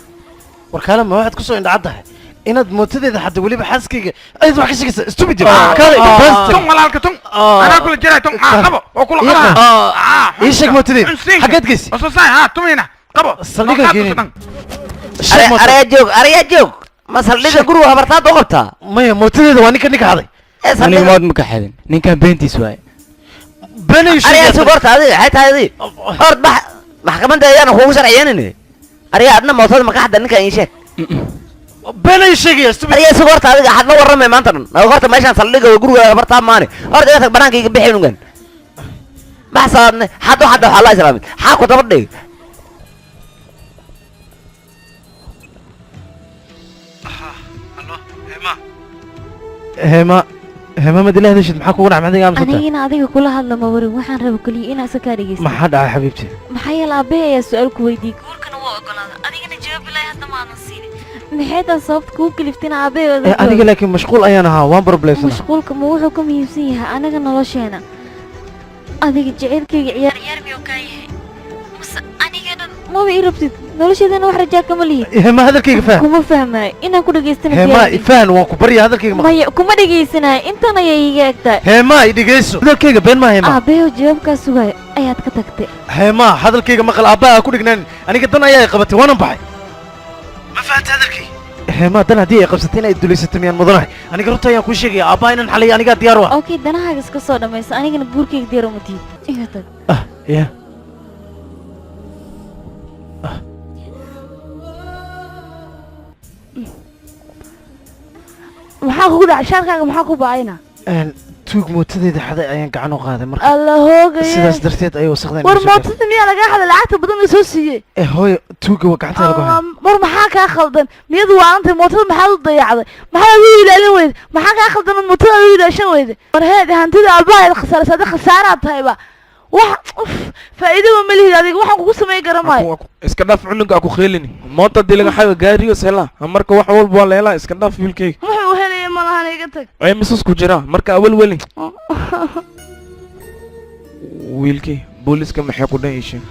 War kaale, ma waxaad kusoo indhacad tahay inaad mootadeeda xadda, weliba xaaskayga ayaad wax ka sheegaysaa? Stupid, kaale. Tun walaalka, tun anaa kula jiray, tun qabo oo kula qabaa. Ii sheeg mootadeeda xaggeed geysi. Ososaan ha tumina, qabo. Saldhigga geenin. Aryaa joog, aryaa joog, ma saldhigga guriga habartaad u qabtaa? Maya, mootadeeda waa ninka ninka xaday. Aniga mood ma ka xadin, ninkan beentiis waaye. Beenayu. Aryaa sug horta, adiga waxay tahay adiga hort bax maxkamadda ayaana kugu sharciyeynayne. Aryaa, adna mootada ma ka xadda ninkan? Ii sheeg. Beenayu sheegaya, stupid. Aryaa sug horta, adiga waxaad la warramay maanta dhan. Horta meeshaan saldhigga waa guriga habartaa maane. Horta iga tag, banaanka iga bixi nugan bax salaadne. Xad u xadda waxaa la islaamid xaa ku daba dhig. Hema, Hema, ma dila hadashid? Maxaa kugu dhacay? Maxaad iga aamusantay? Anigina adiga kula hadla ma warin, waxaan raba keliya inaan iska kaa dhegeysto. Maxaa dhacay, xabiibti? Maxaa yeele aabbahay ayaa su-aal ku weydiiyey, guurkana waa ogolaaday, adigana jawaab ilaahay hadda ma aadan siinin. Maxay tahay sababta kuu kaliftay aabbahay? Ee, aniga laakiin mashquul ayaan ahaa, waan problemsana. Mashquulka ma wuxuu ka muhiimsan yahay anaga nolosheena? Adiga jaceylkayga ciyaar ciyaar miyuu kaa yahay? Mase aniga dhan maba ii rabtid? Nolosheedana wax rajaa kama lihid. Hema, hadalkayga faham. Kuma fahmayo, inaan ku dhegaystana Hema, diyaar. Fahan, waan ku barya, hadalkayga maqal. Maya, kuma dhegaysanayo, intan ayay iiga egtahay. Hema, i dhegeyso, hadalkayga been ma, Hema. Aabbayow jawaabkaa sugayo ayaad ka tagtay. Hema, hadalkayga maqal. Aabbaha ha ku dhignaanin. Aniga dan ayaa i qabatay, waanan baxay. Ma fahantay hadalkayga, Hema? Dan haddii ay qabsatay inay dulaysato miyaan mudanahay? Aniga runta ayaan kuu sheegaya, aabbaha inaan xalay anigaa diyaar u ah. Okay, danahaaga iska soo dhammaysa, anigana guurkayga diyaar uma tihid. Iga tag. Ya. Maxaa kugu dhacay? Shaarkaaga maxaa ku ba'ayna? Tuug mootadeeda xaday ayaan gacan u qaaday marka. Alla hoogaya. Sidaas darteed ayay wasaqdeen. War mootada miyaa lagaa xaday lacagta badan la soo siiyey? Ee hooyo, tuugga waa gacanta lagu haya. War maxaa kaa khaldan? Miyadu waarantay? Mootada maxaad u dayacday? Maxaad u ilaalin weyday? Maxaa kaa khaldan ood mootada u ilaashan weyday? War heed, hantida aabbaha aad khasaaraysa, adi khasaaraad tahayba. Wax uf faa'iidaba ma lihid adiga, waxaan kugu samayn garan maayo. Iska dhaaf cunuga, ku kheelini. Moota dii laga xaga gaariyo sela, marka wax walba waa la helaa. Iska dhaaf wiilkayga. Wuxuu helaya ma lahan, iga tag. Ay misus ku jira marka awal weli wiilkay. Booliska maxay ku dhan yeesheen?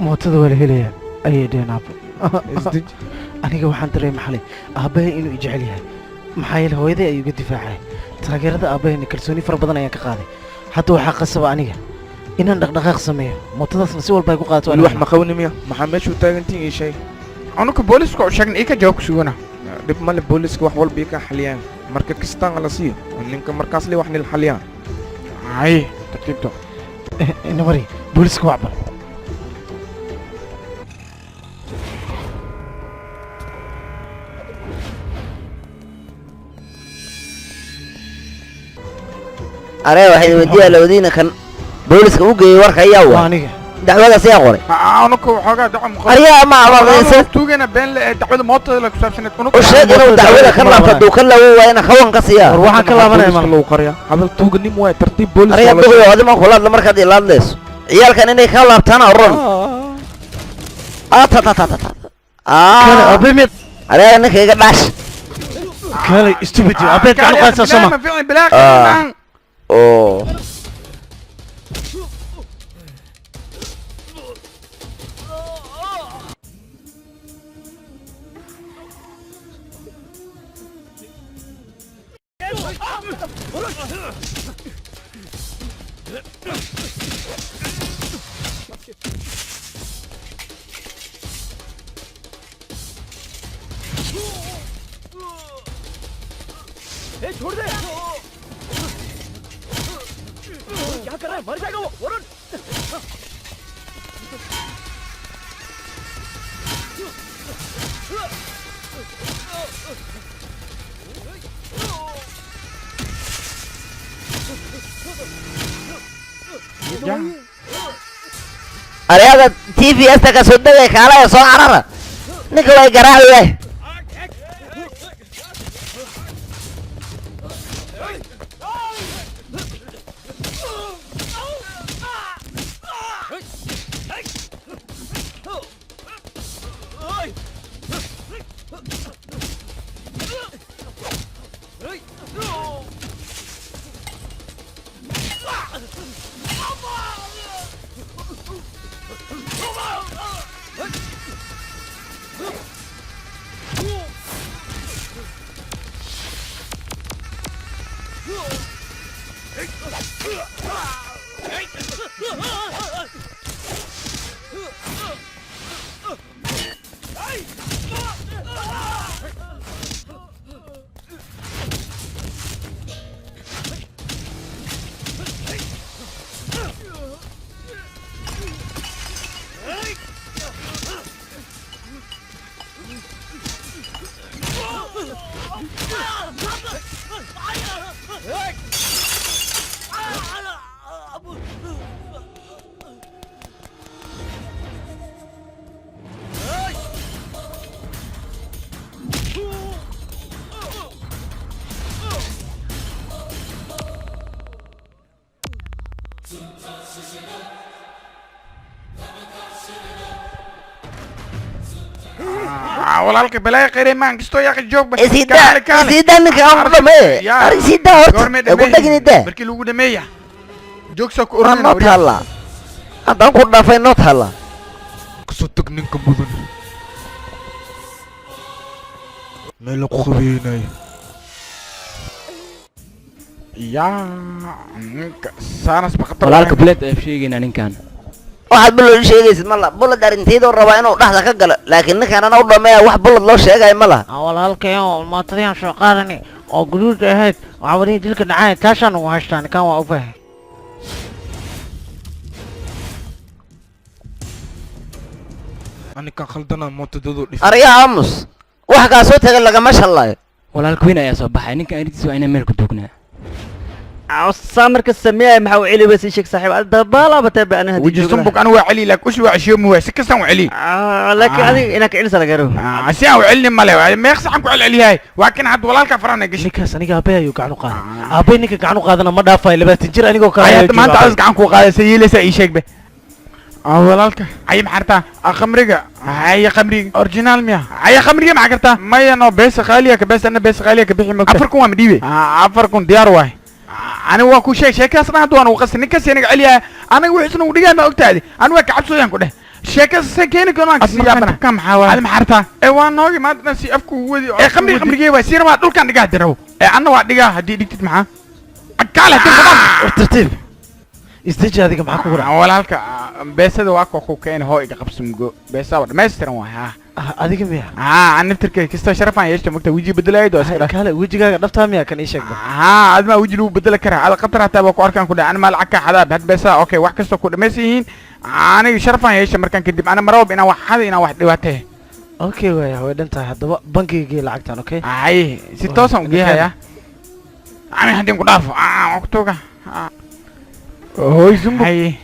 Mootada waa la helayaa ayay dheheen, aabbo. Aniga waxaan dareemay xalay aabbahay inuu i jecel yahay, maxaa yeele hooyaday ayuu iga difaacay. Taageerada aabbahayna kalsooni fara badan ayaan ka qaaday. Hadda waxaa qasaba aniga inaan dhaqdhaqaaq sameeyo, mootadaasna si walba ay ku qaadato. Weli wax ma qabani miya? Maxaa meeshuu taagantiin? Ii sheeg. Anuka booliska u sheegna, ii ka jawaab ku sugana. Dhib male, booliska wax walba ii ka xaliyaan. Marka kistaan la siiyo ninka, markaas le wax nil xaliyaan. Ay tartiibto. Inamari, booliska wacbal. Aree, waxay weydiiyaa lawadiina kan booliska u geeyey warka ayaa waa aniga. Dacwadaas ayaa qoray. Anuka waxoogaa daco maqal. Aryaa ma tuugana been le ee dacwada mootada la ku saabsaneed unuka. U sheeg inuu dacwada ka laabto, hadduu ka laawo waa ina kawan ka siiyaa. War waxaan ka laabanaya booliska lagu qariyaa hadal tuuganim waay. Tartiib, booliska. Aryaa duqyo, adima kula hadla markaad ila hadlayso. Ciyaalkan inay ka laabtaan oran. Ta ta ta ta ta. Kale aabbe mid. Aryaa, ninka iga dhaash. Kale, stupid, aabbeed gacan u qaadaysaa soo ma? Oo. ए, छोड़ दे। क्या कर रहा है? मर जाएगा वो। Varun, Aryada TVS-ta ka soo degay, kaalaya, soo carara, ninka way garaacayay. Walaalka balaayo qeyrey maan kastoo yaaqi joog. Isidaa, isidaa, ninka aan ku dhameeye. Ar isidaa horta. Ee ku dhegin idaa. Markii lagu dhameeya joogsa ku Waa noo taallaa, haddaan ku dhaafay noo taallaa. Kasoo tag ninka mudan meel lagu qabeynayo. Yaa ninka saanas baqata. Walaalka, buleed ayaan sheegaynaa ninkan. Waxaad bulod u sheegaysid ma laha. Bulod arrintaydoo rabaa inuu dhexda ka galo, laakiin ninkan ana u dhameeya, wax bulod loo sheegayo ma laha. Walaalkayo, mootadii soo qaadani oo guduud ahayd waxaa wadihii dilka dhacay, taashaan ugu haystaa ninkan, waa u fahay. Anikan khaldana mootadadu dhif. Aryaa aamus, wax kaa soo tagay lagama shallaayo. Walaalka weyn ayaa soo baxay, ninkan arrintiisa waa inaan meel ku duugnaa. Saamarka sameeyay maxaa u celi weysa? Sheeg saaxiib, dabaala batay ba aniga. Weji sumbuk anu waa celi, laakiin ushi waa ceshiyo muwaay si kastaan u celi. Laakiin adiga inaa ka celisa laga rabo. Si aan u celini male, meeq saxan ku celceliyahay, waa kan hadda walaalka farana gashi. Ninkaas aniga aabbe ayuu gacan u qaaday. Aabbay ninka gacan u qaadana ma dhaafayo. 20 jir anigoo kale ay ayaa hadda jooga maanta aabbay. Adas gacan kuu qaadaysa yeelaysaa, ii sheeg be. Walaalka ay maxaa kartaa? Khamriga ay khamriga original miya? Ay khamriga maxaa kartaa? Maya no, beesa qaaliya ka beesa, ana beesa qaaliya ka bixi mogta. 4000 waa ma dhiibe? 4000 diyaar waay. Aniga waa ku sheeg sheekadaas dhan hadda waan ugu qasay ninkaas aniga celiyaa, aniga wixiisna ugu dhigaa, ma ogtaadi? Aniga waa ka cabsooyaan ku dheh sheekadaas se keeni karo aan kasii yaabana. Ka maxaa waay? Adi maxaa kartaa? Ee waa noogi maanta dhan si afku ugu wadi. Ee khamriga khamrigee waay, sii rabaa dhulkan dhigaa diraw. Ee anna waa dhigaa haddii dhigtid maxaa kaale haddii badan. War tartiib isdeji, adiga maxaa kugu dhaca? Walaalka, beesada waa koo ku keeni, hoo iga qabso mugo, beesaa waa dhammaystiran waay ha. Adiga miya? Haa, an naftirkay kastoo sharafaan yeeshta mogta, weji bedelaydo iska dhah. Kaale, wejigaaga dhabtaa miya kan? Ii sheeg ba. Haa, admaa weji lagu bedeli karaa, ada khatar hataa waa ku arkaan ku dheh. Ani maa lacag kaa xadaa had beesaa, okay, wax kastoo ku dhammaysan yihiin, aniga sharafaan yeesha markaan kadib ana marawab inaan wax xada, inaan wax dhibaatee. Okay, waaya, way dhan tahay. Haddaba bangigii lacagtan, okay. Ay si toosaan ugeehayaa ani haddii ku dhaafo waan ku tuuga. Hooy zumbu. Hay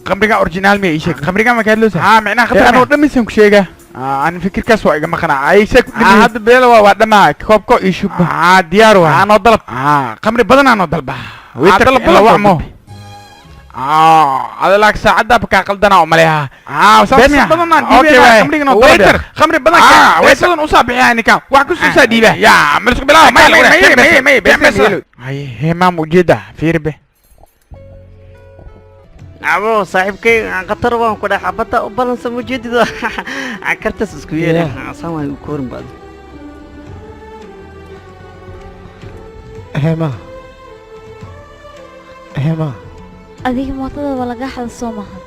khamriga original miya? Ii sheeg khamriga ma kaadloosa? Haa, micnaha khatar anoo dhammaysan ku sheegaa. Ani fikirkaas waa iga maqnaa. Ay sheeg hadda beela waa dhamaa koobko ii shubba. Diyaar waa anoo dalab. Khamri badan anoo dalba, dalab badan wacmo. Adalaag saacadda kaa qaldanaa umaleeha. Saas miya? Badan aan dhiibay khamriga noo dalab, khamri badan beesadan usaa bixiyaa ninkan, wax kusoo saa dhiiba ya malisku bilaaba. May may may may may heemaam ujeeda fiiri be. Abo saaxiibkay, aan khatar waan ku dhahay, xabadda u balansan ujeedida kartas isku yeelay saan waan u koorin baad. Hema, Hema. Adiga mootada waa lagaa xada soo maaha?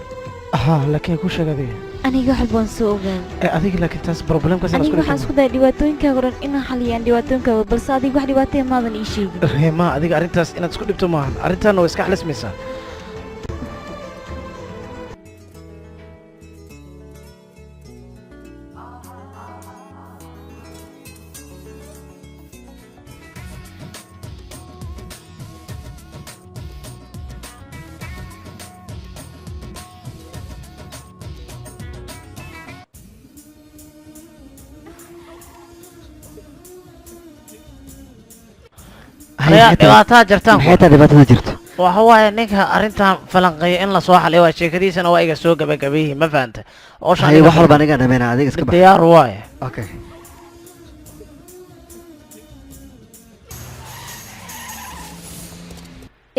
Haa, laakiin ku sheeg adiga. Aniga wax baan soo ogaaday. Ee adiga, laakiin taas problemkaas Aniga waxaan isku dayay dhibaatooyinkaaga o dhan inaan xaliyaan dhibaatooyinkaaga, balse adiga wax dhibaataya maadan ii sheegin. Reema, adiga arrintaas inaad isku dhibto maahan. Arrintaana waa iska xalismaysaa. Ayaa dhibaataa jirtaan. Maxay tahay dhibaatada jirto? Waxa waaye ninka arrintan falanqeeya in lasoo xaliyo waa sheekadiisana waa iga soo gabagabeeyey, ma fahanta? Hawshan Haye, wax walba anigaa dhameynaa, adiga iska bax. Diyaar waaye. Okay.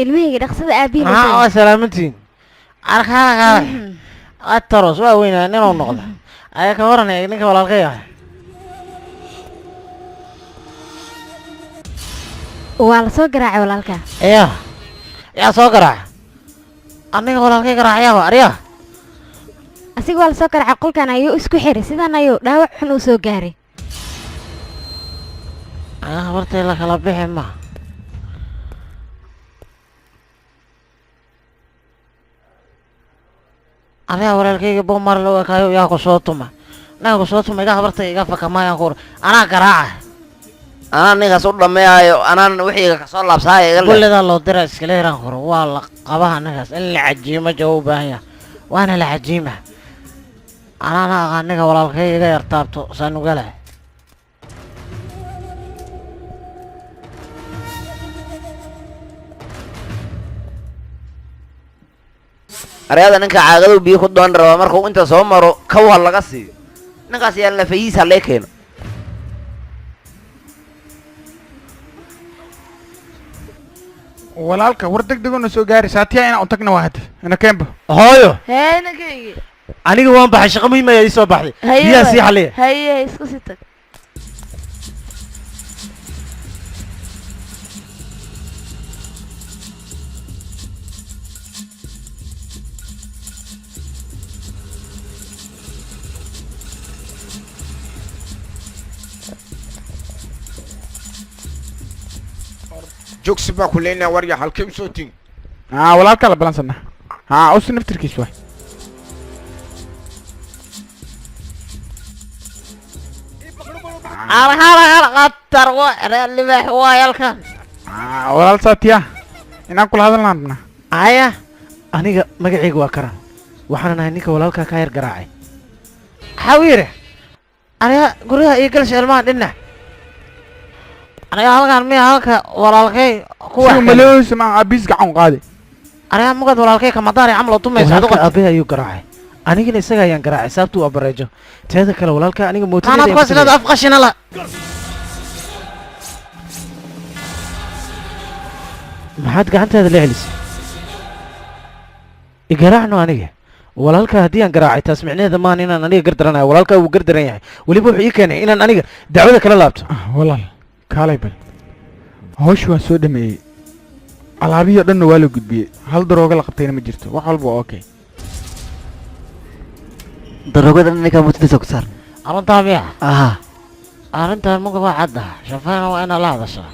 Ilmahayga dhaqsada aabihiin u Maxaa taga. waa salaamantiin arkaana ataros waa weynaa ninuu noqda ayaa ka waranaya ninka walaalkay ah. Waa la soo garaacay walaalka. Ya, yaa soo garaaca? Aniga walaalkay garaacayaa arya? Asiga waa la soo garaacay, qolkan ayuu isku xiray, sidan ayuu dhaawac xun uu soo gaaray. Ayaa habartay la kala bixi ma aniga walaalkayga bomar loo ekaayo. Yaa ku soo tuma? Naga ku soo tuma iga habartay iga fakamayaan ku anaa garaaca. Anaa ninkaas u dhammeeyayo, anaan wixiiga kasoo laabsaaya iga le. Kullidaa loo dira iskala hiraan koro waa la qabaha ninkaas in la cajiimo jawo u baahan yahay, waana la cajiima. Anaana aqaan ninka walaalkay iga yartaabto saanugala. Aryada, ninka caagadow biyo ku doon rabaa markuu inta soo maro kaw ha laga siiyo ninkaas, yaan lafayihiis ha lee keeno. Walaalka, war deg deg una soo gaari saatiya inaan u tagna waa hadda ina keenba. Hooyo. Hee, inankaygi. Aniga waan baxay, shaqo muhiim ayaa ii soo baxday. Haye. Biyaha sii Waay. xaliya. Haye, iska sii tag. Joogsi baa ku leynaya warya, halkee usoo tin? Haa, walaalka la balansana. Haa, usi naftirkiis waay. Qatar wa libaax waay halkan. Haa, walaal saatiya inaan kula hadalnaan rabnaa. Aya. Aniga magacayga waa Karan, waxaana nahay ninka walaalkaa kaa yar garaacay. Xawiire, aniga guryaha iyo galsha ilmaha dhinac aniga halkan miya halka walaalkay kuwa Si umalooysa ma aabiis gacan u qaaday. Aniga mugad walaalkay kamadaari camal oo tumaysa. Walaalka aabbahay ayuu garaacay, anigana isaga ayaan garaacay sababtuu abareejo. Teeda kale, walaalka aniga mootadeeda maanaad ayaan kuwaas ku leeda tagay. Af qashina la. Maxaad gacantaada la celisay? Igaraacno aniga walaalka haddii aan garaacay, taas micnaheeda maahan inaan aniga gardaranayo. Walaalka wuu gardaran yahay, weliba wuxuu ii keenay inaan aniga dacwada kala laabto. Walaal, kaalay bal. Hawsha waan soo dhameeyey, alaabihii oo dhanna waa la gudbiyey, hal daroogo la qabtayna ma jirto, wax walba waa okay. Daroogada ninkaa mootadiisa ku saar. Arrintaa miya? Aha. Arrintan muga waa cadda, shafeena waa inaad la hadashaa.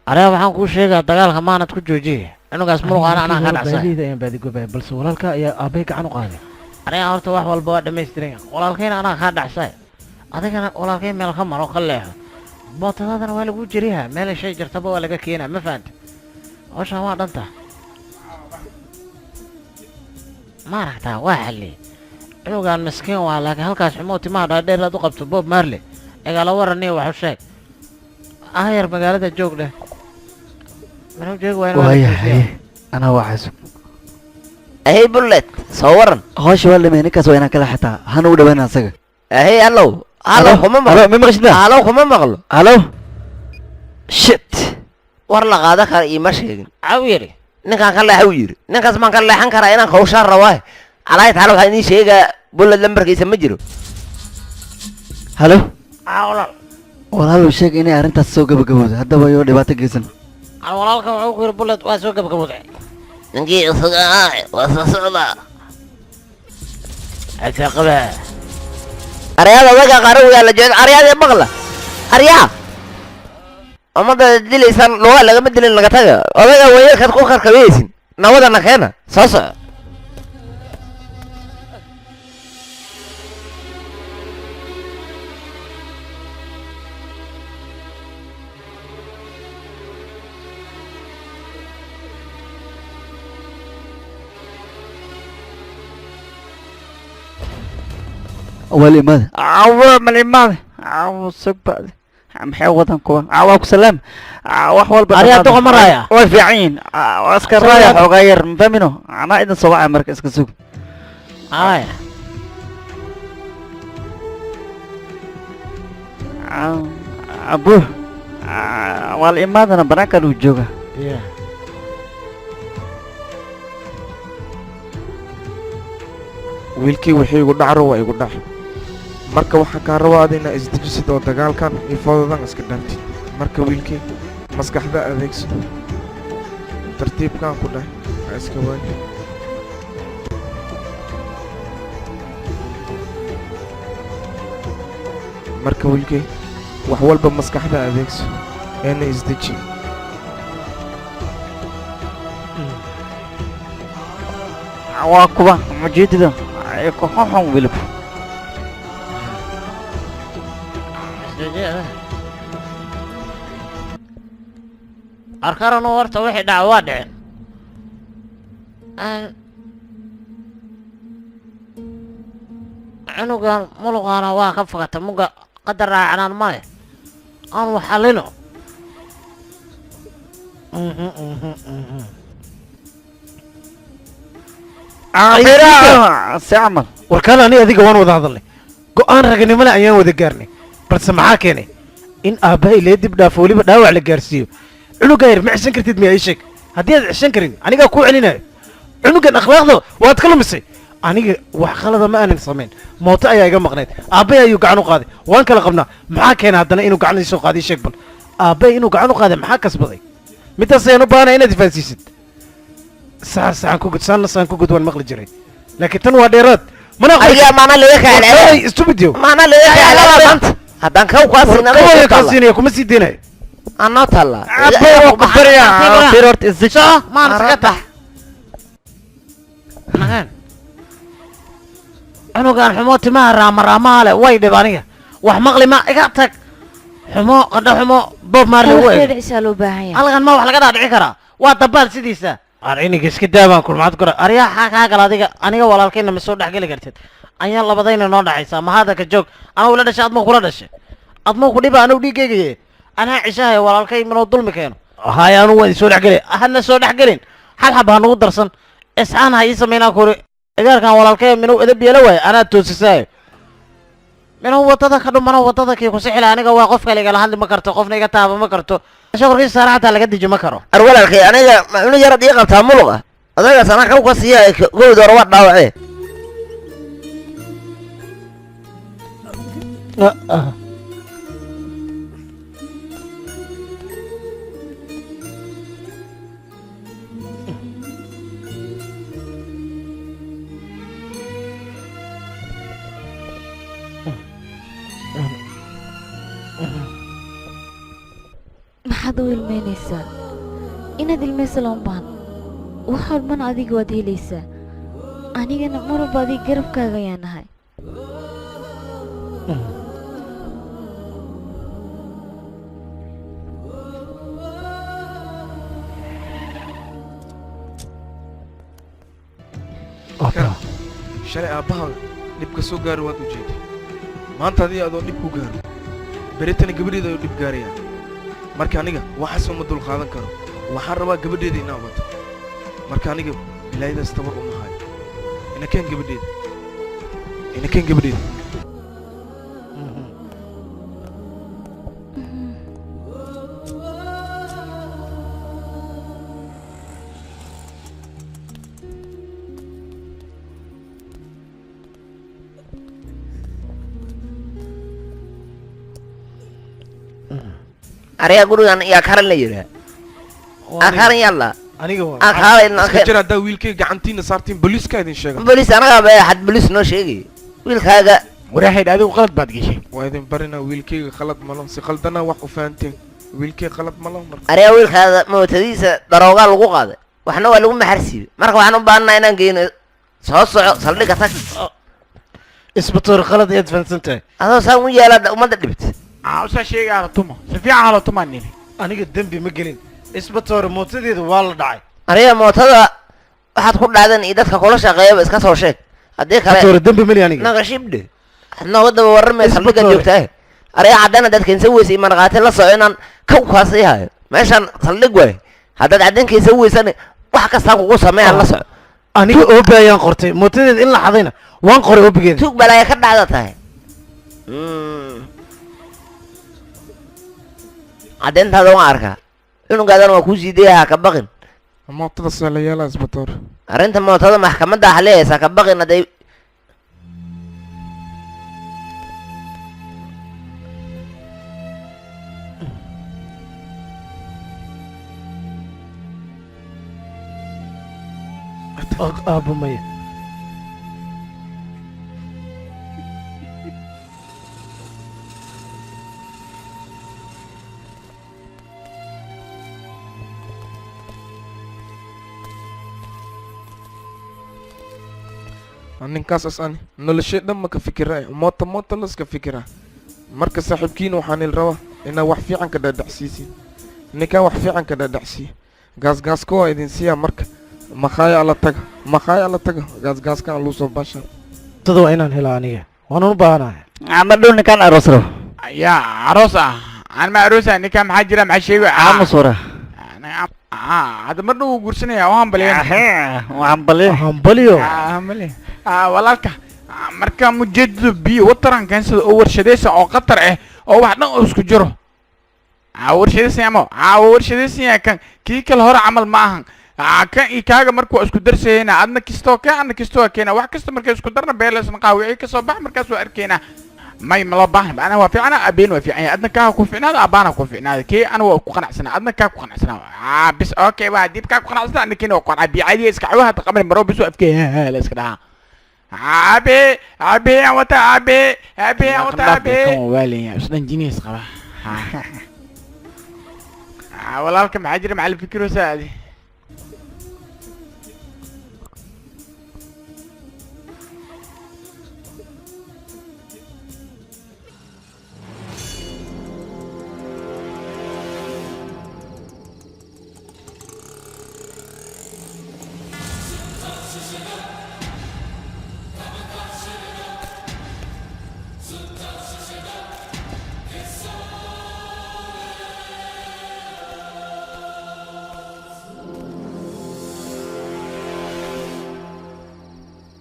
Aniga waxaan kuu sheegaa dagaalka maanad ku joojiye cunugaas muruqaana anaa ka dhacsan. Baadiyada ayaan baadigobaya, balse walaalka ayaa aabbahay gacan u qaaday. Aniga horta wax walba waa dhammaystiran yahay, walaalkayna anaa kaa dhacsay, adigana walaalkay meel ka maro ka leexo. Mootadaadana waa lagu jiriha, meel shay jirtaba waa laga keenaa, ma fahanta? Hawshan waa dhanta, ma aragtaa? Waa xalliyey cunugan miskiin waa, laakiin halkaas xumoo timaha dhaadheer aad u qabto Bob Marley igala waraniyo. Wax u sheeg ahayar magaalada joog dheh, manuu joogi waayna waa la Waaya. toosiyaa. Haye, anaa waa xasub. Ahey Bullet, soo waran. Hawsha waa dhameeyey, ninkaas waa inaan kala xitaa hana u dhawaana asaga. Ahey, allow allow, kuma maqlo. Halo, ma maqashid ba? Allow, kuma maqlo. Halo, shit. War la qaadan kara iima sheegin. Caw yidhi. Ninkaan ka leexa u yidhi, ninkaas maan ka leexan karaa? Inaan hawshaan rabaa. Calaayi taala, waxaa idiin sheegaa Bullet lambarkiisa ma jiro. Halo. Walaal. Walaalow, sheeg inay arrintaas soo gabagabowdo haddaba yoo dhibaato geysan. Aan walaalka wuxuu ku yiri bullet waa soo gabgabowday. Ninkii isaga ahaa waa soo socdaa. Asaaqaba. Aryaada odaga qaarawigaa la jooga, aryaada maqla, aryaa ummadda dilaysaan, lugaa lagama dilin, laga taga odaga wayeelkaad ku karkabiyeysin, nawadana keena soo soco. Waa la imaada, awa ma la imaada, awa sug ba'de, maxay wadan kuwan? Waa ku salaam, wax walba Aryaa dhammaada. doqon maraya. Way fiican yihiin. Waa iska raaya xoogaa yar, ma fahmino, anaa idin soo wacaya, marka iska sug. Ay. Abu waa la imaadana, banaanka lagu jooga. Wiilkii wixii igu dhacro waa igu dhac. Marka waxaa kaa rabaa ada inaa isdejisid oo dagaalkan iyo foodadan iska dhaantid. Marka wiilkii maskaxda adeegso, tartiibkaan ku dhahay, ha iska waali. Marka wiilkii wax walba maskaxda adeegso eena isdeji. Waa kuwa mujeedada ay ku xunxun weliba. Arkaranu horta wixii dhaca waa dhicin. Cunugan muluqaana waa ka fakata muga qadar raacnaan male aan wax xallino. Si camal. Warkaan ani adiga waan wada hadalnay, go'aan raganimo leh ayaan wada gaarnay, balse maxaa keenay in aabbahay lee dib dhaafo, weliba dhaawac la gaarsiiyo cunugaa yar? Ma ceshan kartid miyaa? Ii sheeg haddii aad ceshan karin, anigaa kuu celinayo. Cunugan akhlaaqda waad ka lumisay. Aniga wax khalada ma aanan samayn, mooto ayaa iga maqnayd, aabbahay ayuu gacan u qaaday, waan kala qabnaa. Maxaa keenay haddana inuu gacan ii soo qaaday? Ii sheeg bal, aabbahay inuu gacan u qaaday maxaa kasbaday? Midaas ayaan u baahanaya inaad ifahansiisid. Saxan saxan ku gud, saanna saxan ku gud waan maqli jiray, laakiin tan waa dheeraad. Mana Adiga maana laga kaay stupid yo. Maana laga kaay maanta haddaan kaw kaa siin. Kaw kaa siinaya, kuma sii deynayo. Anoo taalla. Abbo waa ku baryaa, fir horta isdeji. Soo maan iska tax. Nagaan. Cunugan xumo timaha raama raamaha leh way dhib, aniga wax maqli ma, iga tag xumo qadho xumo Bob Marley u eg. Dhicisaa loo baahan yahay. Halkan ma wax laga dhaadhici karaa, waa dabaal sidiisa. Ariniga iska daabaan kulmaad kora aryaa xaa kaa gala adiga? Aniga walaalkayna ma soo dhexgeli kartid, ayaa labadayna noo dhaxaysaa. Mahadaka joog, anuu la dhashay, adma kula dhashay, adma ku dhiba, anuu dhiigaygaye, anaa cishahaya walaalkay minuu dulmi keeno. Haya, anuu waan soo dhexgelin, hana soo dhexgelin, hal xab ha nagu darsan, isxaan ha ii samaynaa kuri. Igaarkan walaalkay minuu edab yeela waayo, anaa toosisaayo, minuu wadada ka dhumano, wadada kii kusixila. Aniga waa qof kale igala hadli ma karto, qofna iga taaba ma karto, shakorkiisa saara xataa laga deji ma karo. Ar walaalkay, aniga ma cunug yarad ii qabtaa muluq ah, odagaas anaa kaw ka siiya, kowda hore waa dhaawacee. Maxaad u ilmeynaysaa? Inaad ilmayso looma baahno. Wax walbana adiga waad helaysaa, anigana mar walba adiga garabkaaga ayaan nahay. Shalay aabbahaaga dhibka soo gaaro waad u jeeday, maanta adiga adoo dhib ku gaaro, beritana gabadheeda ayuu dhib gaarayaa. Marka aniga waxaas uma dul qaadan karo, waxaan rabaa gabadheeda inaan wato. Marka aniga bilaayadaas tabar uma hayo. Ina keen gabadheeda, ina keen gabadheeda. Aryaa gurigan yaa karan la yidhaah. Akaaran yalla. Aniga waa. Akaalay. Iska jir haddaa wiilkayga gacantiina saartiin, booliiska idin sheega. Booliis anaga ba xad booliis noo sheegay wiilkaaga. Waraahayd, adigu qalad baad gashay. Waa idin barinaa, wiilkayga khalad malo, si khaldana wax u fahanteen, wiilkay khalad malo marka. Ariga wiilkaada mootadiisa daroogaa lagu qaaday, waxna waa lagu maxarsiibay. Marka waxaan u baahannaha inaan geyno. Soo soco, saldhigga tag. Isbatoor, khalad ayaad fahansan tahay. Adoo saan u yeela ummadda dhibta. Usaa sheegay hala tumo, si fiican hala tumaa nini. Aniga dembi ma gelin, isbatoor, mootadeeda waa la dhacay. Ariga mootada waxaad ku dhacdan iyo dadka kula shaqeeyaba iska soo sheeg, haddii kale. Isbatoor, dembi mali aniga. Naga shibdhe, waxaad nooga daba warramay saldhigga Isbatoore. joogtaa. Ariga caddaan haddaad keensan weysa iyo markhaati la soco inaan kaw kaasii hayo. Meeshaan saldhig waay. Haddaad caddayn keensan weysana wax kastaan kugu sameeya, la soco. Aniga oobi ayaan qortay mootadeeda in la xadayna waan qoray oobigeeda. Tuug balaaya ka dhacda tahay. Caddeyntaada waan arkaa, cunugaadana waa kuu sii dayaha, ka baqin. Mootada see la yeelaa, isbatoor? Arrinta mootada maxkamadda xaliyaysa, ka baqin hadday. Aabbo, maya. Ninkaas as ani noloshay dhan ma ka fikiraay, moota moota laska fikiraa. Marka saaxiibkiina waxaan il rabaa inaa wax fiican ka dhadhacsiisin. Ninkaan wax fiican ka dhadhacsiiya, gaasgaaska waa idin siiyaa. Marka makhaaya alla taga, makhaaya alla taga, gaasgaaskaan luu soo baasha. Mootada waa inaan helaa, aniga waanan u baahanahay. Ama dhow ninkaan aroos rabo. Yaa aroos ah? Aan ma aroos ah? Ninkaan maxaa jira? Maxaa sheegay? Aamus wara. Hadda mar dhow wuu guursanaya, waa hambalyo. Hambalyo. Hambalyo. Hambalyo walaalka. Marka mujeedadu biyo wataran keensada oo warshadaysan oo khatar ah oo wax dhan oo isku jiro. Warshadaysan ama warshadaysan yahay kan kii kale hore camal ma ahan. Kan iyo kaaga marka waa isku darsayena, adna kistoo keen, adna kistoo keena, wax kasta markay isku darna beelasna qaawicii kasoo bax. Markaas waa arkeynaa. May, ma loo baahna. Ana waa fiicana, abeen waa fiican yahay, adna kaa ku fiicnaada, abaana ku fiicnaada. Kii ana waa ku qanacsanaa, adna kaa ku qanacsanaa. Bis okay, waa dib kaa ku qanacsanaa, adna kiina waa ku qanacaa. Biyo caadiya iska cawaha taqaban maro bis waa afkee la iska dhahaa. Abe, abe aan wata, abe, abe aan wata, abe kan waa waalaya, isdhan jiniis qaba. Walaalka maxaa jira? Maxaa la fikiraysaa adi?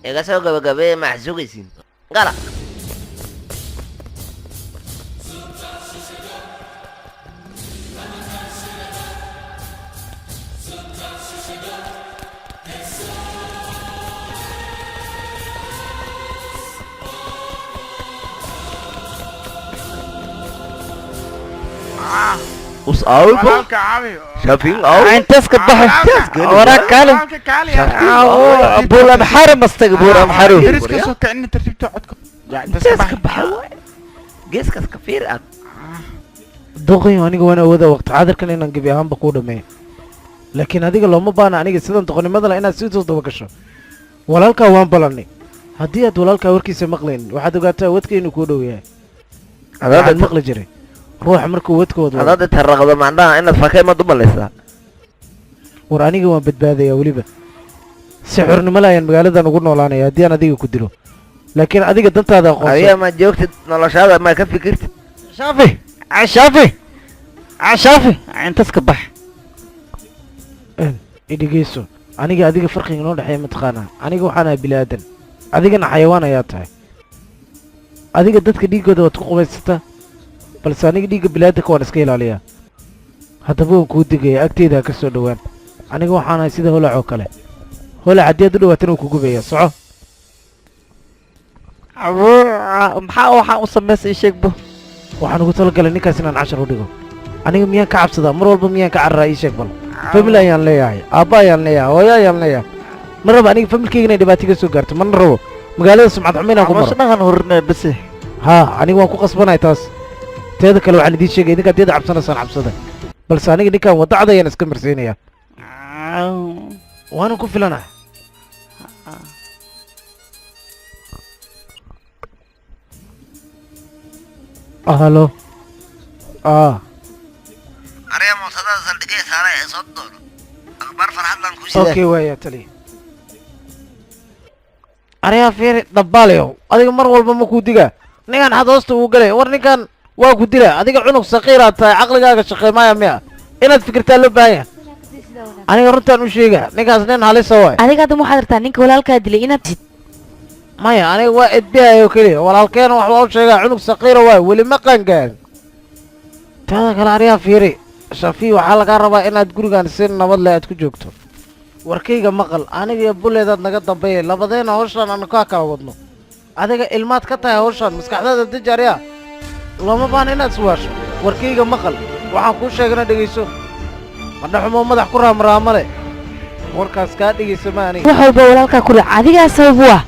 Iga soo gabagabeeye, maxaa sugaysiin? Gala. Us auto. Walaalka caawi. Shopping auto. Intaas ka baxa waraa kale. Buur amxaru mastaga, buur amxaru. Dariska soo kicina, tartiibta codka. Intaas ka baxa waay, geeskaas ka fiir aad. Doqayo, aniga waan awoodaa waqti xaadirkan inaan gebi ahaanba kuu dhameeyo, laakiin adiga looma baahna. Aniga sidan doqonnimada leh inaad si toos daba gasho. Walaalkaa waan ballanay. Haddii aad walaalkaa warkiisa maqlaynin, waxaad ogaataa wadka inuu kuu dhow yahay. Waxaad maqli jiray ruuxa markuu wadka wad wado. Hadaad taraqdo macnaha inaad fakay maad u malaysaa. War aniga waan badbaadayaa, weliba si xornimo le ayaan magaaladan ugu noolaanaya haddii aan adiga ku dilo, laakiin adiga dantaada aqoonso. Adiga ma joogtid, noloshaada ma ka fikirtid. Shaafi, shaafi, shaafi, intaas ka bax. Idhigeyso, aniga adiga farqiga noo dhexeeya mataqaanaa? Aniga waxaan ahay bini aadan, adigana xayawaan ayaa tahay. Adiga dadka dhiiggooda waad ku qubaysataa, balse aniga dhiigga biniaadanka waan iska ilaaliyaa. Haddaba waan kuu digaya, agteyda ha ka soo dhowaan. Aniga waxaan ahay sida holac oo kale. Holac haddii aad u dhawaatana wuu ku gubaya. Soco. Maxaa waxaan u samaysa? Ii sheegbo. Waxaan ugu talagalay ninkaas inaan cashar u dhigo. Aniga miyaan ka cabsadaa? Mar walba miyaan ka cararaa? Ii sheeg bal. Family ayaan leeyahay, aabba ayaan leeyahay, hooyo ayaan leeyahay. Ma rabo aniga familkayga inay dhibaato ka soo gaarto, mana rabo magaalada sumcad xumo inaan ku maro. Caloosha dhaqan hurne bise. Haa, aniga waan ku qasbanahay taas. Teeda kale waxaan idiin sheegay, idinka hadii aad cabsanaysaan cabsada, balse aniga ninkan wadacda ayaan iska marsiinayaa, waana ku filanahay. Halo, ah. Arya mootada saldhigay saaray ee soo doono akhbaar farxad laan kuu sidaa. Okay, waaya taliya. Aryaa fiiri dabbaalayow, adiga mar walba ma kuu digaa ninkan xad hoosta uu galay. War ninkan waa ku dila. Adiga cunug saqiiraad tahay, caqligaaga shaqeymaaya miya? Inaad fikirtaa loo baahan yahay. Aniga runtaan u sheega, ninkaas nin halisa waay. Adiga hadda ma waxaad rabtaa ninka walaalkaa dilay inaad sid? Maya, aniga waa edbihayo keliya. Walaalkeena wax waa u sheegaa, cunug saqiira waay, weli ma qaangaarin. Taada kale aryaa fiiri Shafii, waxaa lagaa rabaa inaad gurigan si nabad leh aad ku joogto. Warkayga maqal, aniga iyo buleedaad naga dambeeyay, labadeena hawshaan aanu kaa kala wadno. Adiga ilmaad ka tahay hawshaan, maskaxdaada deji aryaa, looma baahna inaad iswaasho. Warkayga maqal, waxaan kuu sheegana dhegayso. Madhaxumo madax ku raamraamale, warkaas kaa dhegaysa ma aniga. Wax walba walaalkaa ku dhac adigaa sabab u ah.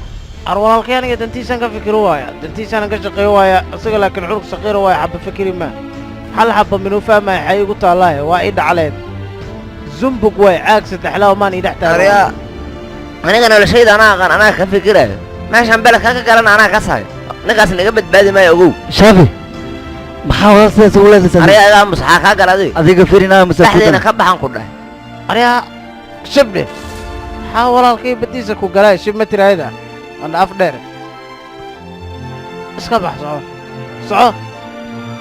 Ar walaalkay aniga dantiisaan ka fikiro waaya, dantiisaanan ka shaqeeyo waaya. Isaga laakiin cunug saqiira waaya, xaba fikiri maa, hal xaba minuu fahmaya. Xay igu taallaahe waa ii dhacleen zumbug waay, caag saddexlaa maan ii dhex taagan. Arya, aniga noloshayda anaa aqaan, anaa ka fikirayo meeshaan bele ka garan, anaa ka sahayo ninkaasna iga badbaadi maayo, ogow. Shaafi, maxaa walaal sidaas ugu leedaysaa? Arya iga aamus, xaa kaa gala adiga? Adiga fiiri naa. Dhexdeena ka baxan ku dhahay. Aryaa shibdhe, maxaa walaalkay badiisa ku galay? Shib ma tiraahida ana af dheer. Iska bax, soco soco.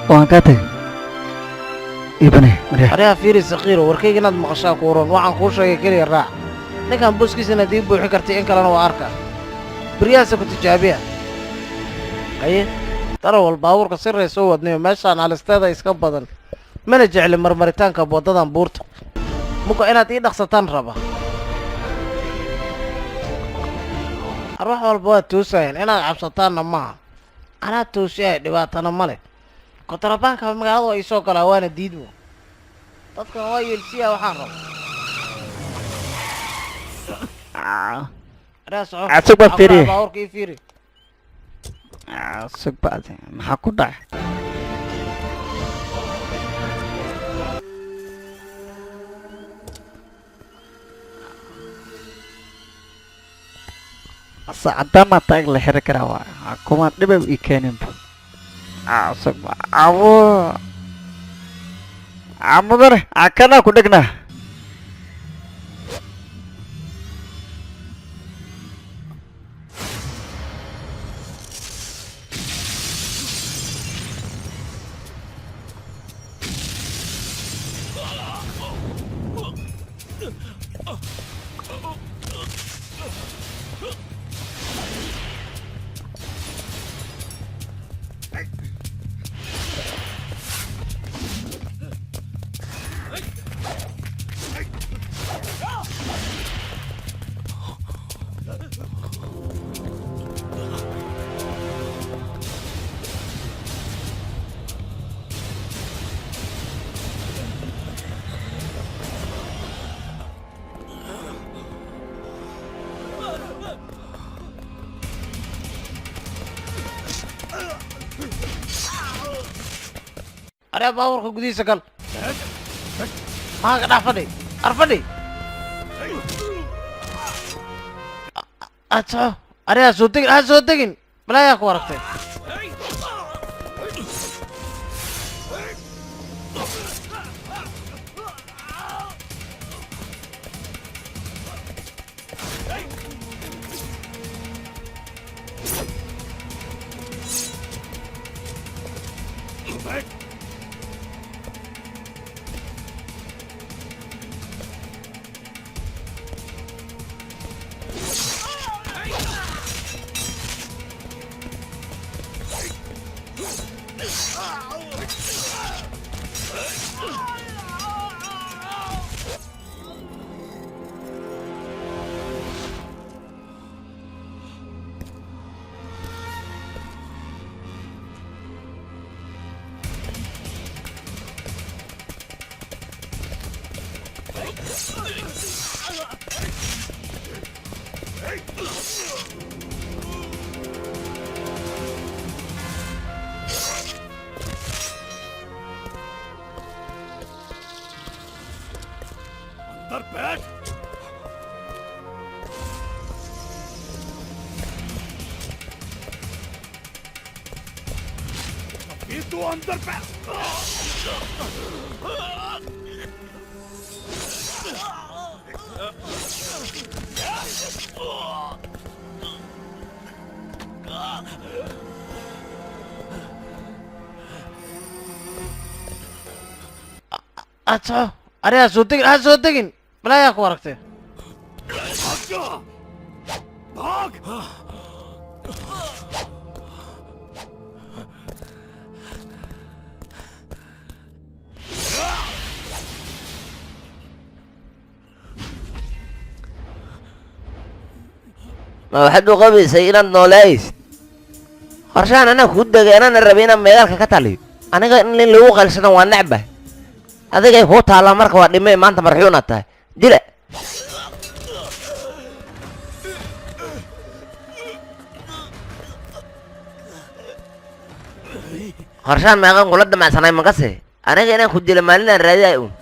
Waan kaa tagay, ibane marya. Aryaa fiiri saqiiro, warkayga inaad maqashaa kuuran. Waxaan kuu sheegay keliya raac. Ninkan booskiisa inaad ii buuxin kartay in kalena waa arka, beryahaasa ku tijaabiya. Haye darawal, baabuurka si ray soo wadnayo, meeshaan halisteeda iska badan, mana jecli marmaritaanka waddadan buurta muka. Inaad ii dhaqsataan raba. Ar wax walba waad toosayaan, inaad cabsataanna maaha. Anaa toosiyaya, dhibaatana ma leh. Kontrabaanka magaalada waa iisoo galaa, waana diidmo. Dadkan waa yeelsiya waxaan raba. Araa soco. Asug baa Waxaan ku fiiriye. dhahaa baabuurka ii fiiri. Sug bacdi, maxaa ku dhacay? Saacadama taag la xiri karaa waa kuma dhibab ii keeninba. Sug awo mudane kanaa ku dhegnaa. Aryaa baabuurka gudihiisa gal, maxaa ka dhex fadhi? Ar fadhi, aad soco. Aryaa soo degin, ha soo degin, balaayaa ku aragtay. तू अंदर पे। Ato ari ha soo degin, ha soo degin, balaayaa ku aragtay. भाग जा, भाग। Ma waxaad u qabaysay inaad nooleaysid? Qorshahan anaa kuu degay, anaana rabay inaan meedaalka ka taliyo. Aniga in nin lagu qalsano waa necbah. Adigay kuu taallaa marka waa dhimay maanta marxuunaad tahay. Dila. Qorshahan meeqan kula damacsanay makase? Aniga inaan ku dilo maalinaan raadiyaay uun.